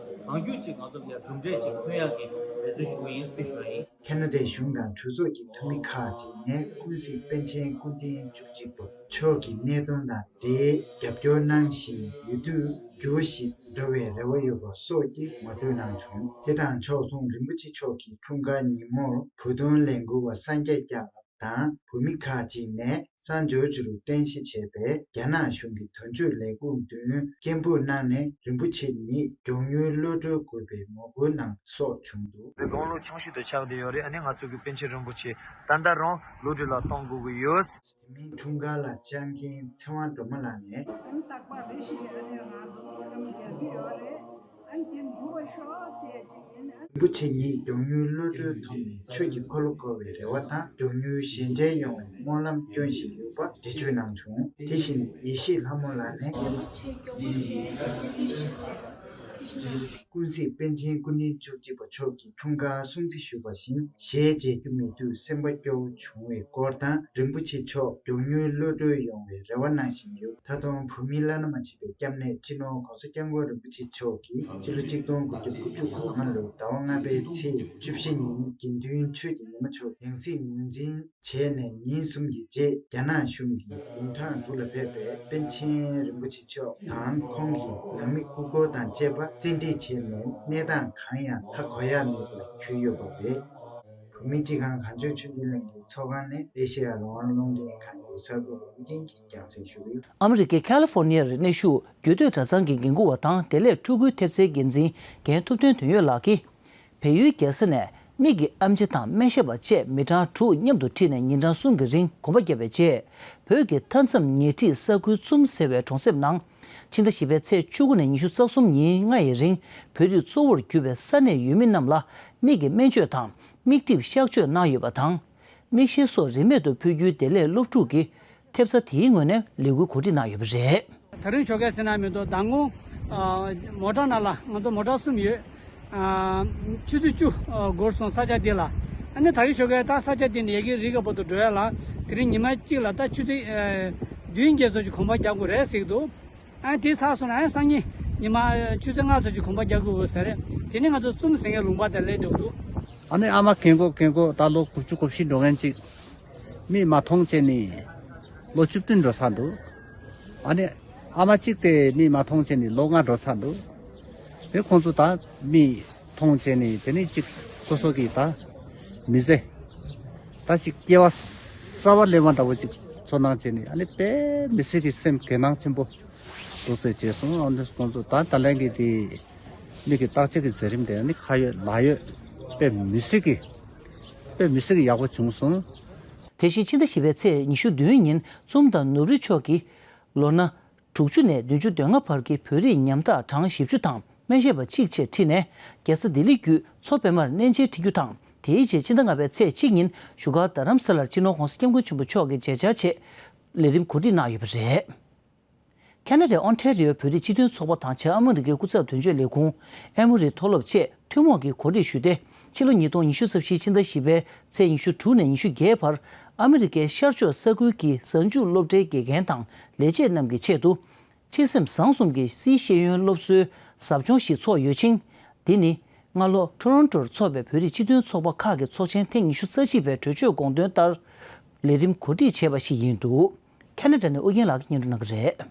གང་མགྱོགས་ཅིག་ང་ཚོ་ལ་ཡང་གྲུབ་འབྲས་ཅིག་ཐོན་ཡག་གི་འབད་བརྩོན་ཞུ་གི་ཡིན་ཟེར་ཞུ་བ་ཡིན། ཁེ་ན་ཌའི་གཞུང་དང་གྲོས་ཚོགས་ཀྱི་འཐུས་མི་ཁག་ཅིག་ནས་ཀུན་གཟིགས་པཎ་ཆེན་སྐུ་ཕྲེང་བཅུ་གཅིག་པ་མཆོག་གི་གནད་དོན་དང་དེའི་རྒྱབ་སྐྱོར་གནང་བཞིན་ཡོད་དུས། འགྱུར་བ་ཞིག་འགྲོ་བའི་རེ་བ་ཡོད་པ་སོགས་ཀྱི་ངོ་སྤྲོད་གནང་བྱུང་། དེ་དང་ཕྱོགས་མཚུངས་རིན་པོ་ཆེ་མཆོག་གི་འཁྲུངས་སྐར་ཉིན་མོར་བོད་དོན་ལས་འགུལ་བ་སངས་རྒྱས་སྐྱབས་ལགས་དང་བོད་མི་ཁག་ཅིག་ནས་གསར་འབྱོར་ཅིག་རུ་རྟེན་གཞི་བྱས་པའི་རྒྱ་ནག་གཞུང་གི་དོན་གཅོད་ལས་ཁུངས་མདུན་སྐད་འབོད་གནང་ནས་རིན་པོ་ཆེ་ཉིད་མགྱོགས་མྱུར་གློད་གྲོལ་དགོས་པའི་ངོ་རྒོལ་གནང་སོགས་བྱུང་འདུག། དགུང་ལོ་ཆུང་ཤོས་དུ་ཆགས་བསྡད་ཡོད་རེད། ཨ་ནི་ང་ཚོ་གི་པཎ་ཆེན་རིན་པོ་ཆེ་ད་ལྟ་རང་གློད་གྲོལ་ལ་གཏོང་དགོས་ཀྱི་ཡོད། དེ་མིན་འཁྲུངས་སྐར་ལ་བཅར་མཁན་ཚེ་དབང་སྒྲོལ་མ་ལགས་ནས། ཨ་ནི་རྟག་པར་རེ་ཞིག་ཨ་ནི་ང་ཚོ་སྐུ་ལམ་རྒྱག་གི་ཡོད་རེད། ཨ་ནི་དེ་འགྲུབ་པར་ཤོག་ཟེར་ཡ་ཅིག་ཡིན། རིན་པོ་ཆེ་ཉིད་མགྱོགས་མྱུར་གློད་གྲོལ་ཐོབ་ནས་ཆོས་ཀྱི་འཁོར་ལོ་བསྐོར་བའི་རེ་བ་དང་། མགྱོགས་མྱུར་ཞལ་མཇལ་ཡོང་བའི་སྨོན་ལམ་སྐྱོན་བཞིན་ཡོད་པ་འགྲེལ་བརྗོད་གནང་བྱུང་། དེ་བཞིན་ཡེ་ཤེས་ལྷ་མོ་ལགས་ནས། རིན་པོ་ཆེ་མགྱོགས་པོ་མཇལ་ཡག་གི་ཐུགས་རྗེ་ཆེ། ཀུན་གཟིགས་པཎ་ཆེན་སྐུ་ཕྲེང་བཅུ་གཅིག་པ་མཆོག་གི་འཁྲུངས་སྐར་སྲུང་བརྩི་ཞུས་པ་བཞིན་ཞལ་མཇལ་རྒྱུ་མེད་དུས་སེམས་པ་སྐྱོ་བོ་བྱུང་བའི་སྐོར་དང་། རིན་པོ་ཆེ་མཆོག་མགྱོགས་མྱུར་གློད་གྲོལ་ཡོང་བའི་རེ་བ་གནང་བཞིན་ཡོད། ད་དུང་བོད་མིའི་བླ་ན་མ་མཆིས་པའི་སྐྱབས་གནས་སྤྱི་ནོར་༸གོང་ས་༸སྐྱབས་མགོན་རིན་པོ་ཆེ་མཆོག་གིས་སྤྱི་ལོ་གཅིག་སྟོང་དགུ་བརྒྱ་དགུ་བཅུ་གོ་ལྔ་ལོའི་ཟླ་བ་ལྔ་པའི་ཚེས་བཅུ་བཞི་ཉིན་དགེ་འདུན་ཆོས་ཀྱི་ཉི་མ་མཆོག་ཡང་སྲིད་ངོས་འཛིན་བྱས་ནས་ཉིན་གསུམ་གྱི་རྗེས་རྒྱ་ནག་གཞུང་གིས་དགུང་གྲངས་དྲུག་ལ་ཕེབས་པའི་པཎ་ཆེན་རིན་པོ་ཆེ་མཆོག་དང་ཁོང་གི་ནང་མི་སྐུ་འཁོར་དང་བཅས་པ་བཙན་ཁྲིད་བྱས་ནས་གནས་སྟངས་གང་ཡང་ཧ་གོ་ཡ་མེད་པར་གྱུར་ཡོད་པ་རེད། བོད་མིའི་སྤྱི་ཁང་གངས་ལྗོངས་ཆོས་ལྡན་གླིང་གི་ཚོགས་ཁང་ནས་ཨེ་ཤེ་ཡ་རང་དབང་རླུང་འཕྲིན་ཁང་གི་གསར་འགོད་པ་ཨུ་རྒྱན་གྱིས་རྒྱང་སྲིང་ཞུས་ཡོད། ཨ་མི་རི་ཀའི་ཁ་ལི་ཧྥོར་ནི་ཡར་གནས་བཞུགས་རྒྱུད་སྟོད་གྲྭ་ཚང་གི་འགན་འཁུར་བ་དང་བདེ་ལེགས་ཕྲུ་གུའི་ཐེབས་རྩའི་འགན་འཛིན་རྒན་ཐུབ་བསྟན་དོན་ཡོད་ལགས་ཀྱིས། བལ་ཡུལ་རྒྱལ་ས་ནས་མིག་གི་ཨེམ་ཆི་དང་སྨན་ཞབས་པ་བཅས་མི་གྲངས་དྲུག་མཉམ་དུ་ཁྲིད་ནས་ཉིན་གྲངས་གསུམ་གྱི་རིང་གོམ་པ་བརྒྱབ་པའི་རྗེས། བོད་ཀྱི་མཐའ་མཚམས་ཉེ་འཁྲིས་ས་ཁུལ་ཙུམ་ཟེར་བའི་གྲོང་གསེབ་ནང་། ཕྱི་ཟླ་བཞི་པའི་ཚེས་བཅུ་དགུ་ནས་ཉི་ཤུ་རྩ་གསུམ་ཉིན་ལྔ་ཡི་རིང་བོད་རིགས་གཙོ་བོར་གྱུར་པའི་ས་གནས་ཡུལ་མི་རྣམས་ལ་མིག་གི་སྨན་བཅོས་དང་མིག་གྲིབ་གཤག་བཅོས་གནང་ཡོད་པ་དང་། མིག་ཤེལ་སོགས་རིན་མེད་དུ་ཕུལ་རྒྱུའི་བདེ་ལེགས་སློབ་ཕྲུག་གི་ཐེབས་རྩ་དེའི་ངོས་ནས་ལས་འགུལ་གོ་སྒྲིག་གནང་ཡོད་པ་རེད། ད་རིང་ཞོགས་ཀས་ཟེར་ན་མི་འདུག་ཟླ་ངོ་ ཨ། མོ་ཊ་ནང་ལ་ང་ཚོ་མོ་ཊ་གསུམ་ཡོད། ཨ། ཆུ་ཚོད་བཅུ་འགོར་སོང་ས་ཆ་འདི་ལ། ཨ་ནི་ད་གིན་ཞོགས་ཀས་ད་ས་ཆ་འདི་ནས་ཡ་གི་རི་ཁ་བར་དུ་འགྲོ་ཡ་ལ་དེ་རིང་ཉི་མ་གཅིག་ལ་ད་ཆུ་ཚོད་ཨ། བདུན་བརྒྱད་ཙམ་ཞིག་གོམ་པ་རྒྱག་དགོས་རེད་ཟེར་གྱི་འདུག་ཨ། དེ་ཚར་སོང་ན་ཨ། སང་ཉིན་ཉི་མ་ཆུ་ཚོད་ལྔ་ཙམ་ཞིག་གོམ་པ་རྒྱག་དགོས་ཟེར། དེ་ནས་ང་ཚོ་ཙུམ་ཟེར་མཁན་ལུང་པ་དེར་སླེབས་འགྲོ་གི་འདུག་ཨ་ནི་ཨ་མ་རྒན་གོག་རྒན་གོག་ད་ལོ་དགུ་བཅུ་གོ་བཞི་འགྲོ་མཁན་ཅིག་མིག་མ་མཐོང་བྱས་ནས་ལོ་བཅུ་བདུན་འགྲོ་ཚར་འདུག་ཨ་ནི་ཨ་མ་གཅིག་དེ་མིག་མ་མཐོང་བྱས་ནས་ལོ་ལྔ་འགྲོ་ཚར་འདུག་དེ་ཁོང་ཚོ་ད་མིག་མཐོང་བྱས་ནས་དེ་ནས་ཅིག་སོ་སོ་གི་ད་མི་ཚེ་ད་ཅིག་སྐྱེ་བ་གསར་པ་སླེབས་པ་འདྲ་བོ་ཅིག་ཚོར་སྣང་བྱས་ནས། ཨ་ནི་དཔེ་མི་སྲིད་ཀྱི་སེམས་འགུལ་སྣང་ཆེན་པོ་འདུག་ཟེར་བྱས་སོང་། ཨ་ནི་ཁོང་ཚོ་ད་ད་ལན་གྱི་དེ་མིག་གི་བརྟག་དཔྱད་ཀྱི་མཛད་རིམ་དེ་ནི་ཁ་ཡོད་ལག་ཡོད་དཔེ་མི་སྲིད་ཀྱི་དཔེ་མི་སྲིད་ཀྱི་ཡག་པོ་བྱུང་སོང་། དེ་བཞིན་ཕྱི་ཟླ་བཞི་པའི་ཚེས་ཉི་ཤུ་བདུན་ཉིན་ཙུམ་དང་ནུབ་རི་ཕྱོགས་ཀྱི་ལོ་ན་དྲུག་ཅུ་ནས་བདུན་ཅུ་དོན་ལྔ་བར་གྱི་བོད་རིགས་ཉམ་ཐག་གྲངས་བཞི་བཅུ་དང་སྨན་ཞབས་པ་གཅིག་བཅས་ཁྲིད་ནས་རྒྱལ་ས་ལྡི་ལི་བརྒྱུད་མཚོ་པདྨར་གནས་མཇལ་ཁྲིད་རྒྱུ་དང་། དེའི་རྗེས་ཕྱི་ཟླ་ལྔ་པའི་ཚེས་གཅིག་ཉིན་བཞུགས་སྒར་རྡ་རམ་ས་ལར་སྤྱི་ནོར་༸གོང་ས་༸སྐྱབས་མགོན་ཆེན་པོ་མཆོག་གི་མཇལ་བཅར་ཆེད་ལས་རིམ་གོ་སྒྲིག་གནང་ཡོད་པ་རེད། ཁ་ན་ཌའི་ཨོན་ཊ་རི་ཡོ་བོད་རིགས་སྤྱི་མཐུན་ཚོགས་པ་དང་བྱང་ཨ་མི་རི་ཀའི་སྐུ་ཚབ་དོན་གཅོད་ལས་ཁུངས། ཨེ་མོ་རི་མཐོ་སློབ་བཅས་ཐུན་མོང་གིས་གོ་སྒྲིག་ཞུས་ཏེ། ཕྱི་ལོ་ཉིས་སྟོང་ཉི་ཤུ་རྩ་བཞིའི་ཕྱི་ཟླ་བཞི་པའི་ཚེས་ཉི་ཤུ་དྲུག་ནས་ཉི་ཤུ་བརྒྱད་བར་ཨ་མི་རི་ཀའི་ཤར་ཕྱོགས་ས་ཁུལ་གྱི་གཟའ་མཇུག་སློབ་གྲྭའི་དགེ་རྒན་དང་ལས་བྱེད་རྣམས་ཀྱི་ཆེད་དུ། སྤྱི་སེམས་བཟང་གསུམ་གྱི་སིའི་ཤེས་ཡོན་སློབ་གསོའི་ཟབ་སྦྱོང་ཞིག་ཚོགས་ཡོད་ཅིང་། འདི་ནི་སྔ་ལོ་ཊོ་རོན་ཊོར་འཚོགས་པའི་བོད་རིགས་སྤྱི་མཐུན་ཚོགས་པ་ཁག་གི་ཚོགས་ཆེན་ཐེངས་ཉི་ཤུ་རྩ་གཅིག་པའི་གྲོས་ཆོད་དགོངས་དོན་ལྟར་ལས་རིམ་གོ་སྒྲིག་བྱས་པ་ཞིག་ཡིན་འདུག་ཁ་ན་ཌ་ནས་ཨུ་རྒྱན་ལགས་ཀྱིས་སྙན་སྒྲོན་གནང་གི་རེད།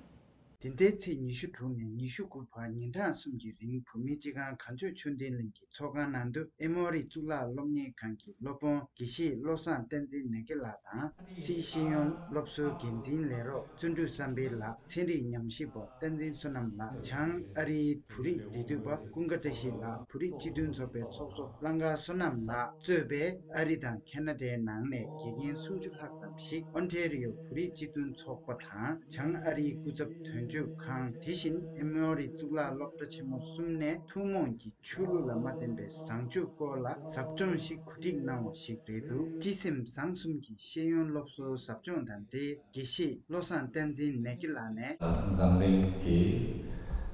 འདི་ཟླའི་ཚེས་ཉི་ཤུ་དྲུག་ནས་ཉི་ཤུ་དགུ་བར་ཉིན་གྲངས་གསུམ་གྱི་རིང་བོད་མིའི་སྤྱི་ཁང་གངས་ལྗོངས་ཆོས་ལྡན་གླིང་གི་ཚོགས་ཁང་ནང་དུ་ཨེ་མོ་རི་གཙུག་ལག་སློབ་གཉེར་ཁང་གི་སློབ་དཔོན་དགེ་བཤེས་བློ་བཟང་བསྟན་འཛིན་ནེ་གི་ལགས་དང་། སིའི་ཤེས་ཡོན་སློབ་གསོའི་འགན་འཛིན་ལས་རོགས་བརྩོན་འགྲུས་བསམ་འཕེལ་ལགས། ཚན་རིག་ཉམས་ཞིབ་པ་བསྟན་འཛིན་བསོད་ནམས་ལགས། བྱང་ཨ་རིའི་བོད་རིགས་འབྲེལ་མཐུད་པ་ཀུན་དགའ་བཀྲ་ཤིས་ལགས། བོད་རིགས་སྤྱི་མཐུན་ཚོགས་པའི་ཚོགས་གཙོ་ཀླང་དཀར་བསོད་ནམས་ལགས་གཙོས་པའི་ཨ་རི་དང་ཁ་ན་ཌའི་ནང་ནས་དགེ་རྒན་སུམ་ཅུ་ལྷག་ཙམ་ཞིག་ཨོན་ཊེ་རི་ཡོ་བོད་རིགས་སྤྱི་མཐུན་ཚོགས་པ་དང་། བྱང་ཨ་རིའི་སྐུ་ཚབ་དོན་གཅོད་ཁང་། དེ་བཞིན་ཨེ་མོ་རི་གཙུག་ལག་སློབ་གྲྭ་ཆེན་མོ་གསུམ་ནས་ཐུན་མོང་གི་ཆོས་ལུགས་ལ་མ་བརྟེན་པའི་བཟང་སྤྱོད་སྐོར་ལ་ཟབ་སྦྱོང་ཞིག་གོ་སྒྲིག་གནང་བ་ཞིག་རེད་འདུག་སྤྱི་སེམས་བཟང་གསུམ་གྱི་ཤེས་ཡོན་སློབ་གསོའི་ཟབ་སྦྱོང་དང་འབྲེལ། དགེ་བཤེས་བློ་བཟང་བསྟན་འཛིན་ནེ་གི་ལགས་ནས། འཛམ་གླིང་གི་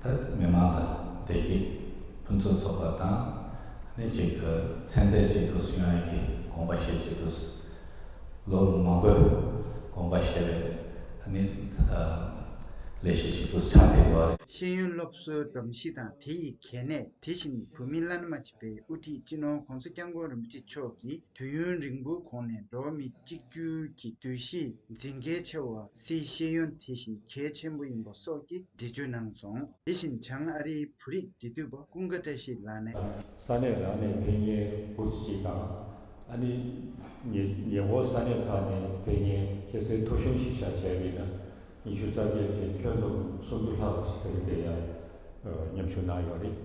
ད་མི་མང་ལ་བདེ་སྐྱིད་ཕུན་སུམ་ཚོགས་པ་དང་། ནི་ཅིག་ཚན་ཏན་ཅིག་ཏུ་སོང་ཡག་གི་དགོངས་པ་བཞེས་ཅིག་ཏུ་ལོ་མང་པོའི་དགོངས་པ་བཞེས་པའི་ནི་ལས་གཞི་ཞིག་ཏུ་ཆགས་བསྡད་ཡོད་རེད། ཤེས་ཡོན་སློབ་གསོའི་སྒྲོམ་གཞི་དང་དེ་ཡི་གལ་གནད། དེ་བཞིན་བོད་མི་བླ་ན་མ་མཆིས་པའི་དབུ་ཁྲིད་སྤྱི་ནོར་༸གོང་ས་༸སྐྱབས་མགོན་རིན་པོ་ཆེ་མཆོག་གིས་དུས་ཡུན་རིང་པོའི་གོང་ནས་འགྲོ་བ་མི་གཅིག་གྱུར་གྱི་འདུ་ཤེས་འཛིན་གལ་ཆེ་བ། སིའི་ཤེས་ཡོན་དེ་བཞིན་གལ་ཆེན་པོ་ཡིན་པ་སོགས་ཀྱི་འགྲེལ་བརྗོད་གནང་སོང་། དེ་བཞིན་བྱང་ཨ་རིའི་བོད་རིགས་འབྲེལ་མཐུད་པ་ཀུན་དགའ་བཀྲ་ཤིས་ལགས་ནས། ས་གནས་རང་ནས་ཕེབས་མཁན་དགུ་བཅུ་གཅིག་དང་། ཨ་ནི་ཉེ་ཉེ་འཁོར་ས་གནས་ཁག་ནས་ཕེབས་མཁན་ཁྱད་བསད་མཐོ་ཤོས་ཤིག་བཞག་བྱས་པ་ཡིན་ན་ཉི་ཤུ་རྩ་བརྒྱད་ཀྱི་ཁྱོན་བསྡོམས་སུམ་ཅུ་ལྷག་ཞིག་དེ་རིང་དེ་ཡང་མཉམ་ཞུགས་གནང་ཡོད་རེད།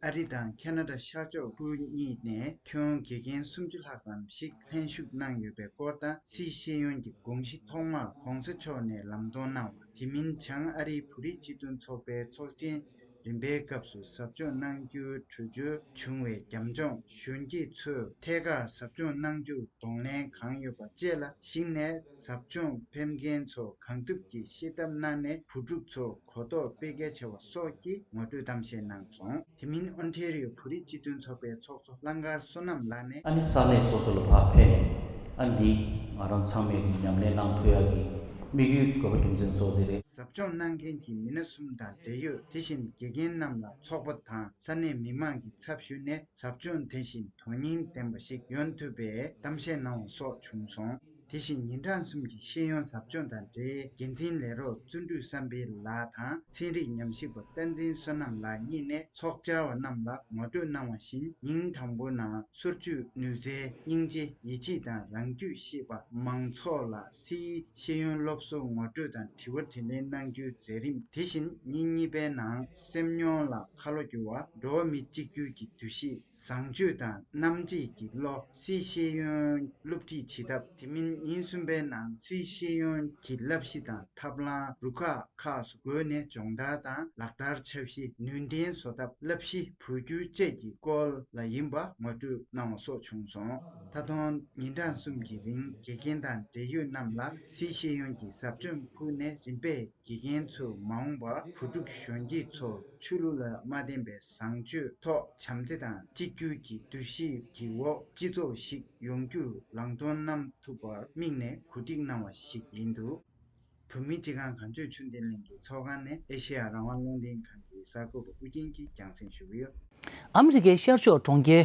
ཨ་རི་དང་ཁ་ན་ཌ་ཤར་ཕྱོགས་ཁུལ་གཉིས་ནས་ཁྱོན་དགེ་རྒན་སུམ་ཅུ་ལྷག་ཙམ་ཞིག་ལྷན་ཞུགས་གནང་ཡོད་པའི་སྐོར་དང་། སིའི་ཤེས་ཡོན་གྱི་དགོངས་གཞི་ཐོག་མར་༸གོང་ས་མཆོག་ནས་ལམ་སྟོན་གནང་བ། དེ་མིན་བྱང་ཨ་རིའི་བོད་རིགས་སྤྱི་མཐུན་ཚོགས་པའི་ཚོགས་ཆེན་རིམ་པའི་སྐབས་སུ་ཟབ་སྦྱོང་གནང་རྒྱུའི་གྲོས་ཆོད་བྱུང་བའི་རྒྱབ་ལྗོངས་གཞོན་སྐྱེས་ཚོས་ཐད་ཀར་ཟབ་སྦྱོང་གནང་རྒྱུར་གདོང་ལེན་གང་ཡོད་པ་བཅས་ལ་གཞིགས་ནས། ཟབ་སྦྱོང་ཕེབས་མཁན་ཚོ་གང་ཐུབ་ཀྱིས་ཤེས་ཐབས་གནང་ནས་བུ་ཕྲུག་ཚོ་གོ་རྟོགས་སྤེལ་གལ་ཆེ་བ་སོགས་ཀྱི་ངོ་སྤྲོད་གཏམ་བཤད་གནང་སོང་། དེ་མིན་ཨོན་ཊེ་རི་ཡོ་བོད་རིགས་སྤྱི་མཐུན་ཚོགས་པའི་ཚོགས་གཙོ་གླང་དཀར་བསོད་ནམས་ལགས་ནས། ཨ་ནི་ས་གནས་སོ་སོ་ལ་ཕར་ཕེབས་ནས་ཨ་འདི་ང་རང་ཚང་མས་ཉམས་ལེན་གནང་ཐུབ་ཡག་གི་དམིགས་ཡུལ་དགོས་པ་རྒྱུ་མཚན་གཙོ་བོ་དེ་རེད། ཟབ་སྦྱོང་གནང་མཁན་གྱི་མི་སྣ་གསུམ་དང་འབྲེལ་ཡོད། དེ་བཞིན་དགེ་རྒན་རྣམས་ལ་ཚོགས་པ་དང་ས་གནས་མི་མང་གི་ཚབ་ཞུས་ནས་ཟབ་སྦྱོང་དེ་བཞིན་དོན་སྙིང་ལྡན་པ་ཞིག་ཡོང་ཐུབ་པའི་གཏམ་བཤད་གནང་བ་སོགས་བྱུང་སོང་། དེ་བཞིན་ཉིན་གྲངས་གསུམ་གྱི་ཤེས་ཡོན་ཟབ་སྦྱོང་དང་འབྲེལ་འགན་འཛིན་ལས་རོགས་བརྩོན་འགྲུས་བསམ་འཕེལ་ལགས་དང་ཚན་རིག་ཉམས་ཞིབ་པ་བསྟན་འཛིན་བསོད་ནམས་ལགས་གཉིས་ནས་ཚོགས་བཅར་བ་རྣམས་ལ་ངོ་སྤྲོད་གནང་བ་བཞིན། ཉིན་དང་པོའི་ནང་སོར་ཆུད་ནུས་རྩལ་སྙིང་རྗེ་ཡིད་ཆེས་དང་རང་རྒྱུད་ཤེས་པ་མང་ཚོགས་ལ་སིའི་ཤེས་ཡོན་སློབ་གསོ་ངོ་སྤྲོད་དང་དྲི་བ་དྲིས་ལན་གནང་རྒྱུའི་མཛད་རིམ། དེ་བཞིན་ཉིན་གཉིས་པའི་ནང་སེམས་མྱོང་ལ་ཁ་ལོ་བསྒྱུར་བ། འགྲོ་བ་མི་གཅིག་གྱུར་གྱི་འདུ་ཤེས། བཟང་སྤྱོད་དང་རྣམ་འབྱེད་ཀྱི་བློ། སིའི་ཤེས་ཡོན་སློབ་ཁྲིད་བྱེད་ཐབས། དེ་མིན་ ཉིན་གསུམ་པའི་ནང་སྲིད་ཤེས་ཡོན་གྱི་བསླབ་གཞི་དང་ཐབས་ལམ་རུ་ཁག་ཁག་སུ་བགོས་ནས་སྦྱོང་བརྡར་དང་ལག་བསྟར་འཆར་གཞི་ནུས་ལྡན་བཟོ་ཐབས་བསླབ་གཞི་བོད་བསྒྱུར་བཅས་ཀྱི་སྐོར་ལ་ཡིན་པ་ངོ་སྤྲོད་གནང་བ་སོགས་བྱུང་སོང་། ད་དུང་ཉིན་གྲངས་གསུམ་གྱི་རིང་དགེ་རྒན་དང་འབྲེལ་ཡོད་རྣམས་ལ་སྲིད་ཤེས་ཡོན་གྱི་ཟབ་སྦྱོང་ཕུལ་ནས་རིམ་པས་དགེ་རྒན་ཚོས་མ་འོངས་པར་བུ་ཕྲུག་གཞོན་སྐྱེས་ཚོར་ཆོས་ལུགས་ལ་མ་བརྟེན་པའི་བཟང་སྤྱོད་ཐོག་བྱམས་བརྩེ་དང་གཅིག་གྱུར་གྱི་འདུ་ཤེས་ཀྱི་འོག་སྤྱི་ཚོགས་ཤིག་ཡོང་རྒྱུར་ལམ་སྟོན་གནང་ཐུབ་པར་དམིགས་ནས་གོ་སྒྲིག་གནང་བ་ཞིག་ཡིན་འདུག་བོད་མིའི་སྤྱི་ཁང་གངས་ལྗོངས་ཆོས་ལྡན་གླིང་གི་ཚོགས་ཁང་ནས་ཨེ་ཤེ་ཡ་རང་དབང་རླུང་འཕྲིན་ཁང་གི་གསར་འགོད་པ་ཨུ་རྒྱན་གྱིས་རྒྱང་སྲིང་ཞུ་གི་ཡོད། ཨ་མི་རི་ཀའི་ཤར་ཕྱོགས་གྲོང་ཁྱེར་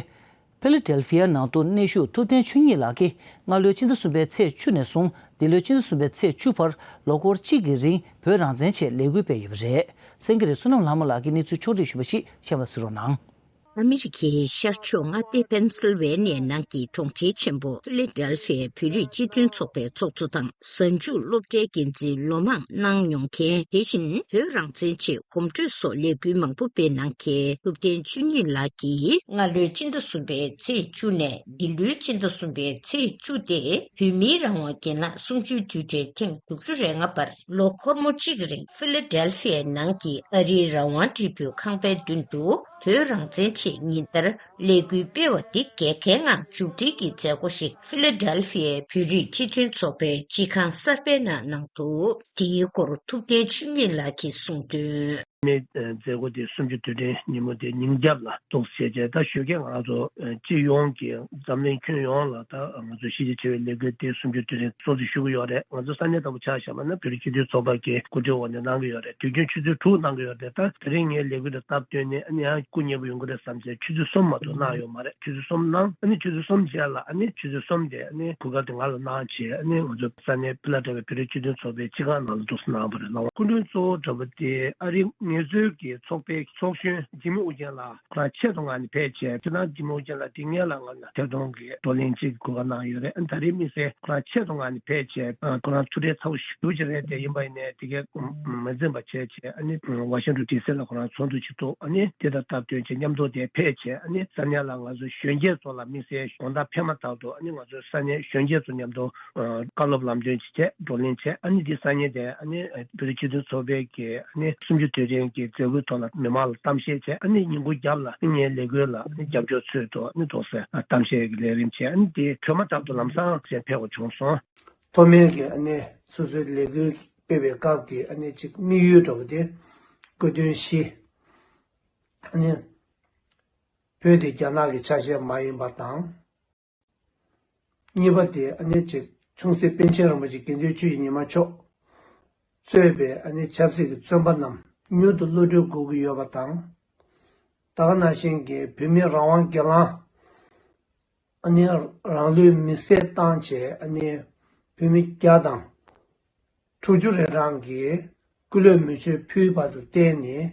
ཕི་ལ་ཌེལ་ཕི་ཡ་ནང་དུ་གནས་བཞུགས་ཐུབ་བསྟན་ཆོས་ཉིད་ལགས་ཀྱིས་སྔ་ལོའི་ཕྱི་ཟླ་གསུམ་པའི་ཚེས་བཅུ་ནས་བཟུང་འདི་ལོའི་ཕྱི་ཟླ་གསུམ་པའི་ཚེས་བཅུ་བར་ལོ་འཁོར་གཅིག་གི་རིང་བོད་རང་བཙན་ཆེད་ལས་འགུལ་སྤེལ་ཡོད་པ་རེད། སེང་གེ་རི་བསོད་ནམས་ལྷ་མོ་ལགས་ཀྱིས་གནས་ཚུལ་ཕྱོགས་བསྒྲིགས་ཞུས་པ་ཞིག་གཤམ་ལ་གཟིགས་རོགས་གནང་། ཨ་མི་རི་ཀའི་ཤར་ཕྱོགས་མངའ་སྡེ་པེན་སིལ་ཝེ་ནི་ཡ་ནང་གི་གྲོང་ཁྱེར་ཆེན་པོ་ཕི་ལེ་ཌེལ་ཕི་ཡའི་བོད་རིགས་སྤྱི་མཐུན་ཚོགས་པའི་ཚོགས་གཙོ་དང་གཟའ་མཇུག་སློབ་གྲྭའི་འགན་འཛིན་ལོ་མང་གནང་མྱོང་མཁན། དེ་བཞིན་བོད་རང་བཙན་ཆེད་གོམ་བགྲོད་སོགས་ལས་འགུལ་མང་པོ་སྤེལ་གནང་མཁན་ཐུབ་བསྟན་ཆོས་ཉིད་ལགས་ཀྱིས་སྔ་ལོའི་ཕྱི་ཟླ་གསུམ་པའི་ཚེས་བཅུ་ནས་འདི་ལོའི་ཕྱི་ཟླ་གསུམ་པའི་ཚེས་བཅུ་སྟེ་བོད་མིའི་རང་དབང་སྒེར་ལངས་གསུམ་བཅུའི་དུས་དྲན་ཐེངས་དྲུག་ཅུ་རེ་ལྔ་པར་ལོ་འཁོར་མོ་གཅིག་གི་རིང་ཕི་ལ་ཌེལ་ཕི་ཡའི་ནང་གི་ཨ་རིའི་རང་དབང་སྒྲིག་འཛུགས་ཁང་པའི་མདུན་དུ་བོད་རང་བཙན་ཆེད་ཉིན་ལྟར་ལས་འགུལ་སྤེལ་བ་འདི་རྒྱལ་ཁའི་ངང་མཇུག་སྒྲིལ་གྱི་མཛད་སྒོ་ཞིག་ཕི་ལ་ཌེལ་ཕི་ཡའི་བོད་རིགས་སྤྱི་མཐུན་ཚོགས་པའི་སྤྱི་ཁང་གསར་པའི་ནང་གནང་འདུག་དེའི་སྐོར་ཐུབ་བསྟན་ཆོས་ཉིད་ལགས་ཀྱིས་གསུངས་དོན། ནས་མཛད་སྒོ་དེ་གསུམ་བཅུ་དུས་དྲན་ཉིན་མོ་དེ་ཉིན་རྒྱབ་ལ་འདུག་ཟེར་བྱས། ད་ཞོགས་ཀས་ང་ཚོ་སྤྱི་ཡོངས་ཀྱི་འཛམ་གླིང་ཁྱོན་ཡོངས་ལ་ད་ང་ཚོ་གཞིས་བྱེས་ཆེ་བའི་ལས་འགུལ་དེ་གསུམ་བཅུ་དུས་དྲན་སྲུང་བརྩི་ཞུ་གི་ཡོད་རེད། ང་ཚོ་ས་གནས་ལྟ་བུ་ཆ་བཞག་པ་ན་བོད་རིགས་སྤྱི་མཐུན་ཚོགས་པ་གི་གོ་སྒྲིག་འོག་ནས་གནང་གི་ཡོད་རེད། དུས་རྒྱུན་ཆུ་ཚོད་དྲུག་གནང་གི་ཡོད་རེད། ད་དེ་རིང་ངའི་ལས་འགུལ་དང་སྟབས་བསྟུན་ནས་ཨ་ནི་ཡང་སྐུ་ཉེ་པོ་ཡོང་གི་རེད་བསམ་བྱས་ཆུ་ཚོད་གསུམ་མ་གཏོགས་གནང་ཡོད་མ་རེད། ཆུ་ཚོད་གསུམ་གནང་། ཨ་ནི་ཆུ་ཚོད་གསུམ་རྗེས་ལ་ཨ་ནི་ཆུ་ཚོད་གསུམ་དེ་ཨ་ནི་གོ་སྐབས་དེ་ང་ལ་གནང་བྱས་ཨ་ནི་ང་ཚོ་ས་གནས་ཕི་ལ་ཌེལ་ཕི་ཡའི་བོད་རིགས་སྤྱི་མཐུན་ཚོགས་པའི་སྤྱི་ཁང་ནང་ལ་འདུག་སེ་གནང་བ་རེད། ལགས། སྐུ་མགྲོན་གཙོ་བོ་འདྲ་པོ་དེ་ཨ་རིའི་ངལ་རྩོལ་གྱི་ཚོགས་པའི་ཚོགས་གཞོན་འཇིགས་མེད་ཨུ་རྒྱན་ལགས། ཁོ་རང་ཆེད་དུ་ང་ནི་ཕེབས་བྱས་དེ་ནང་འཇིགས་མེད་ཨུ་རྒྱན་ལགས་དེ་སྔོན་ལ་ང་ལ་ཐད་གཏོང་གི་བགྲོ་གླེང་ཅིག་གི་གོ་སྐབས་གནང་ཡོད་རེད། ཨ་ནི་ད་རེས་དམིགས་བསལ་ཁོ་རང་ཆེད་དུ་ང་ནི་ཕེབས་བྱས་ཨ་ཁོ་རང་ཐུགས་ཁྲལ་ཚ་པོ་ཞེ་པོ་ཅིག་རེད་དེ། ཡིན་པ་ཡིན་ནའི་དེ་གའི་མ་འཛེམས་པ་བྱས་བྱས་ཨ་ནི་ཝ་ཤིང་ཊོན་ཌི་སི་ལ་ཁོ་རང་ཚོགས་འདུ་ཅིག་འདུག་ཨ་ནི་དེ་དང་སྟབས་བསྟུན་བྱས་མཉམ་དུ་དེ་ཕེབས་བྱས་ཨ་ནི་ས་གནས་ལ་ང་ཚོ་གཞོན་སྐྱེས་ཚོ་ལ་དམིགས་བསལ་དགོང་དག་ཕེབས་མ་ཐག་ཏུ་ཨ་ནི་ང་ཚོ་ས་གནས་གཞོན་སྐྱེས་ཚོ་མཉམ་དུ་ཨ་བཀའ་སློབ་ལམ་སྟོན་བྱས་བགྲོ་གླེང་བྱས། ཨ་ནི་འདི་སང་ཉིན་དེ་ཨ་ནི་བོད་རིགས་སྤྱི་མཐུན་ཚོགས་པའི་གི་ཨ་ནི་གསུམ་བཅུ་དུས་དྲན་གྱི་མཛད་སྒོའི་ཐོག་ལ་མི་མང་ལ་གཏམ་བཤད་བྱས། ཨ་ནི་ཉིན་གུང་རྒྱབ་ལ་ངའི་ལས་འགུལ་ལ་ཨ་ནི་རྒྱབ་སྐྱོར་ཚུལ་དུ་ཨ་ནི་འདུག་སེ་གཏམ་བཤད་ཀྱི་ལས་རིམ་བྱས། ཨ་ནི་དེ་གྲོལ་མ་ཐག་ཏུ་ལམ་སང་གཞན་ཕེབས་པ་བྱུང་སོང་། ཐོག་མའི་གི་ཨ་ནི་སོ་སོའི་ལས་འགུལ་སྤེལ་བའི་སྐབས་ཀྱི་ཨ་ནི་ཅིག་དམིགས་ཡུལ་འདྲ་པོ་དེ་སྐུ་མདུན་བཞི་ཨ་ནི་བོད་དེ་རྒྱ་ནག་གི་ཆ་ཤས་མ་ཡིན་པ་དང་། གཉིས་པ་དེ་ཨ་ནི་ཅིག་ཆུང་སྲིད་པཎ་ཆེན་རིན་པོ་ཆེ་དགེ་འདུན་ཆོས་ཀྱི་ཉི་མ་མཆོག་གཙོས་པའི་ཨ་ནི་ཆབ་སྲིད་ཀྱི་བཙོན་པ་རྣམས་མྱུར་དུ་གློད་གྲོལ་དགོས་ཀྱི་ཡོད་པ་དང་། ད་ག་ནང་བཞིན་གྱི་བོད་མིའི་རང་དབང་སྒེར་ལངས་ཨ་ནི་རང་ལུས་མེར་སྲེག་བཏང་བྱས་ཨ་ནི་བོད་མི་བརྒྱ་དང་དྲུག་ཅུ་རེ་གྲངས་ཀྱིས་སྐུ་ལུས་མེ་མཆོད་ཕུལ་བ་དང་བརྟེན་ནས་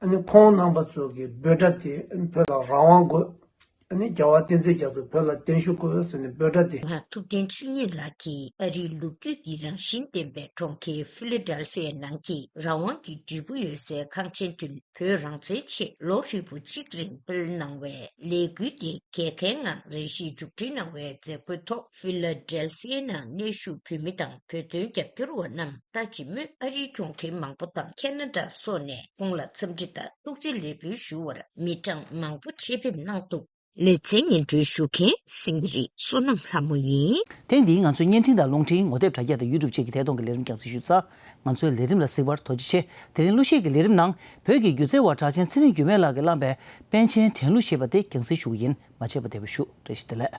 ཨ་ནི་ཁོང་རྣམ་པ་ཚོ་གི་འབོད་སྒྲ་དེ་ཨ་ནི་བོད་ལ་རང་དབང་དགོས། ཨ་ནི་རྒྱལ་བ་བསྟན་འཛིན་རྒྱ་མཚོ་བོད་ལ་གདན་ཞུ་དགོས་ཟེར་ནས་འབོད་སྒྲ་དེ། ང་ཐུབ་བསྟན་ཆོས་ཉིད་ལགས་ཀྱིས་ཨ་རིའི་ལོ་རྒྱུས་ཀྱི་རང་བཞིན་ལྡན་པའི་གྲོང་ཁྱེར་ཕི་ལ་ཌེལ་ཕི་ཡའི་ནང་གི་རང་དབང་གི་འབྲས་བུ་ཡོད་སའི་ཁང་ཆེན་མདུན་བོད་རང་བཙན་ཆེད་ལོ་ཧྲིལ་པོ་གཅིག་རིང་སྤེལ་གནང་བའི་ལས་འགུལ་དེ་རྒྱལ་ཁའི་ངང་རེ་ཞིག་མཇུག་སྒྲིལ་གནང་བའི་མཛད་སྒོའི་ཐོག་ཕི་ལ་ཌེལ་ཕི་ཡའི་ནང་གནས་བཞུགས་བོད་མི་དང་བོད་དོན་རྒྱབ་སྐྱོར་བ་རྣམས་ལྟ་ཅི་སྨོས། ཨ་རིའི་གྲོང་ཁྱེར་མང་པོ་དང་ཁེ་ན་ཌ་སོགས་ནས་ཁོང་ལ་འཚམས་འདྲི་དང་ཐུགས་རྗེ་ལེགས་འབུལ་ཞུ་བར་མི་གྲངས་མང་པོ་ཆེད་ཕེབས་གནང་འདུག་ལེ་ཚན་སྙན་སྒྲོན་ཞུ་མཁན་སེང་གེ་རི་བསོད་ནམས་ལྷ་མོ་ཡིན། ཐེངས་འདིའི་ང་ཚོའི་བརྙན་འཕྲིན་དང་རླུང་འཕྲིན་ངོ་དེབ་དྲ་རྒྱ་དང་ཡུ་ཊུབ་བཅས་ཀྱི་ཐད་གཏོང་གི་ལས་རིམ་རྒྱང་སྲིང་ཞུས་ཚར། ང་ཚོའི་ལས་རིམ་ལ་གཟིགས་པར་ཐུགས་རྗེ་ཆེ། དེ་རིང་གླུ་གཞས་ཀྱི་ལས་རིམ་ནང་བོད་ཀྱི་སྒྱུ་རྩལ་བ་གྲགས་ཅན་ཚེ་རིང་འགྱུར་མེད་ལགས་ཀྱིས་བླངས་པའི་པཎ་ཆེན་དྲན་གླུ་ཞེས་པ་དེ་རྒྱང་སྲིང་ཞུ་གི་ཡིན། མ་ཆད་པ་བདེ་པོ་བཞུགས། བཀྲ་ཤིས་བདེ་ལེགས།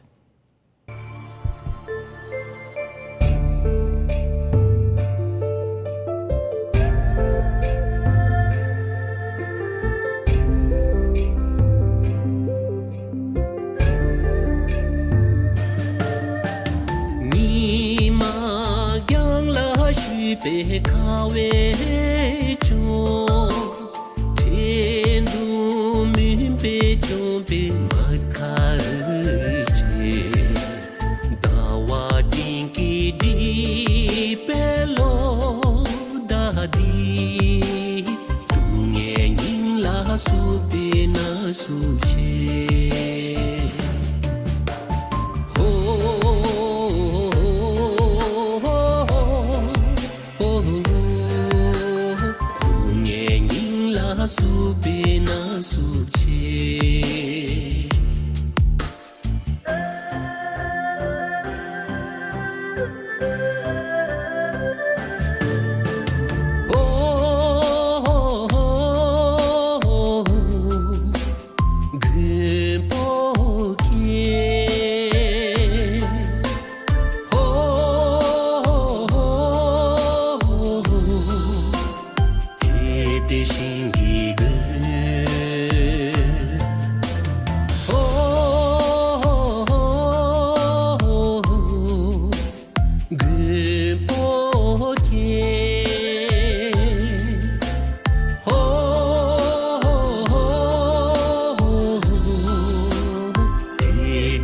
ཉི་མ་རྒྱང་ལ་བཞུད་པའི་ཁ་བའི་ལྕོག་ཁྲེན་ཏུ་མུན་པས་བཅོམ་པའི་མ་ཁ་ཆེ། ཟླ་བ་སྤྲིན་གྱིས་བསྒྲིབས་པའི་ལོ་ཟླ་འདི། སྡུག་བསྔལ་སྙིང་ལ་ཟུག་པའི་ན་ཟུག་ཆེ། ཧོ། ཆེ། ཨོ། མགོན་པོ་ཁྱེད། ཨོ། དེ་དེ་བཞིན་གྱི་མགོན། ཨོ། མགོན་པོ་ཁྱེད། ཧོ། དེ་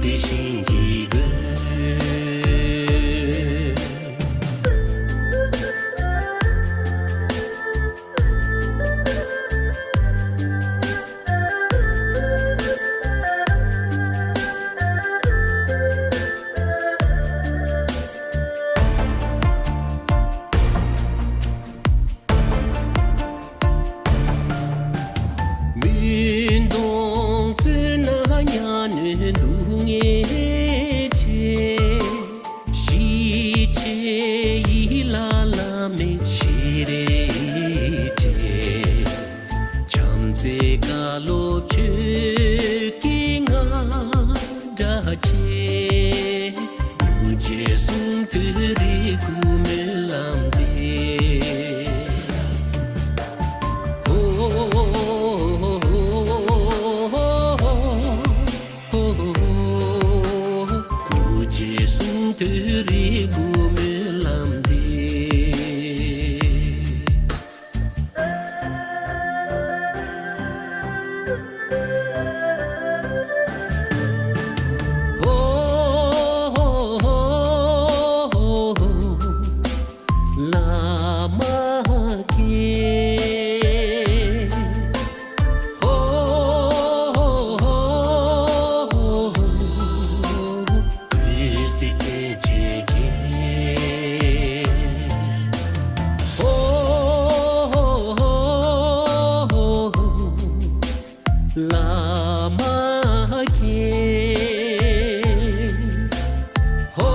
དེ་བཞིན་གྱི་མགོན། མུན་དོང་བཙུན་ན་གཉའ་གནོན་སྡུག་བསྔལ་ཆེ། ཞི་བྱེད་ཡིད་ལ་བླ་མེད་ཤེས་རིག་བྲལ། བྱམས་བརྩེའི་བཀའ་སློབ་ཆོས་ཀྱི་རྔ་སྒྲ་ཆེ། མྱུར་མཇལ་གསུང་ཐོས་རིག་དགུ་སྨོན་ལམ་འདེབས། ཧོ། མྱུར་མཇལ་གསུང་ཐོས་རིག་དགུ་སྨོན་ལམ་འདེབས། ཧོ། བླ་མ་མཁྱེན། ཧོ། ཀུན་གཟིགས་པཎ་ཆེན་མཁྱེན། ཧོ། བླ་མ་མཁྱེན། ཧོ།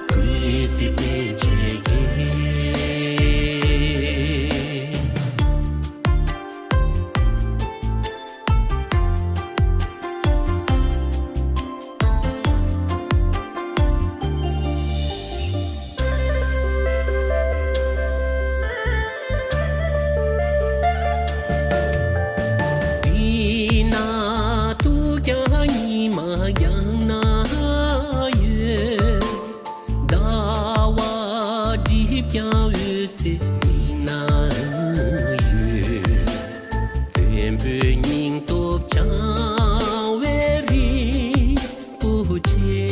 ཀུན་གཟིགས་པཎ་ཆེན་མཁྱེན། སྲིད་ན་ཐུགས་ཀྱང་ཉི་མ་ཡང་ན་ཡོད། ཟླ་བ་བསྒྲིབས་ཀྱང་འོད་གསལ་ཉི་མ་ཡོད། བཙན་པོའི་སྙིང་སྟོབས་འཆང་བའི་རིན་པོ་ཆེ།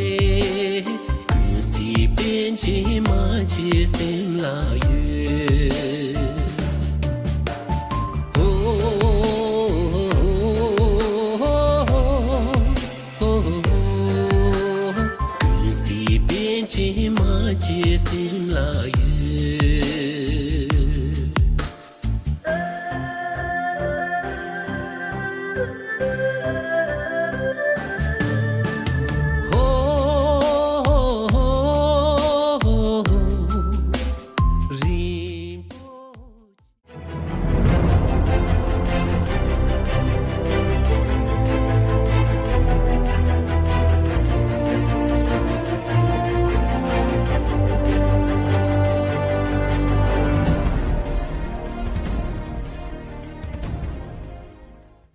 ཀུན་གཟིགས་པཎ་ཆེན་མ་བརྗེད་སེམས་ལ་ཡོད། ཧོ། ཀུན་གཟིགས་པཎ་ཆེན་མ་བརྗེད་སེམས་ལ་ཡོད།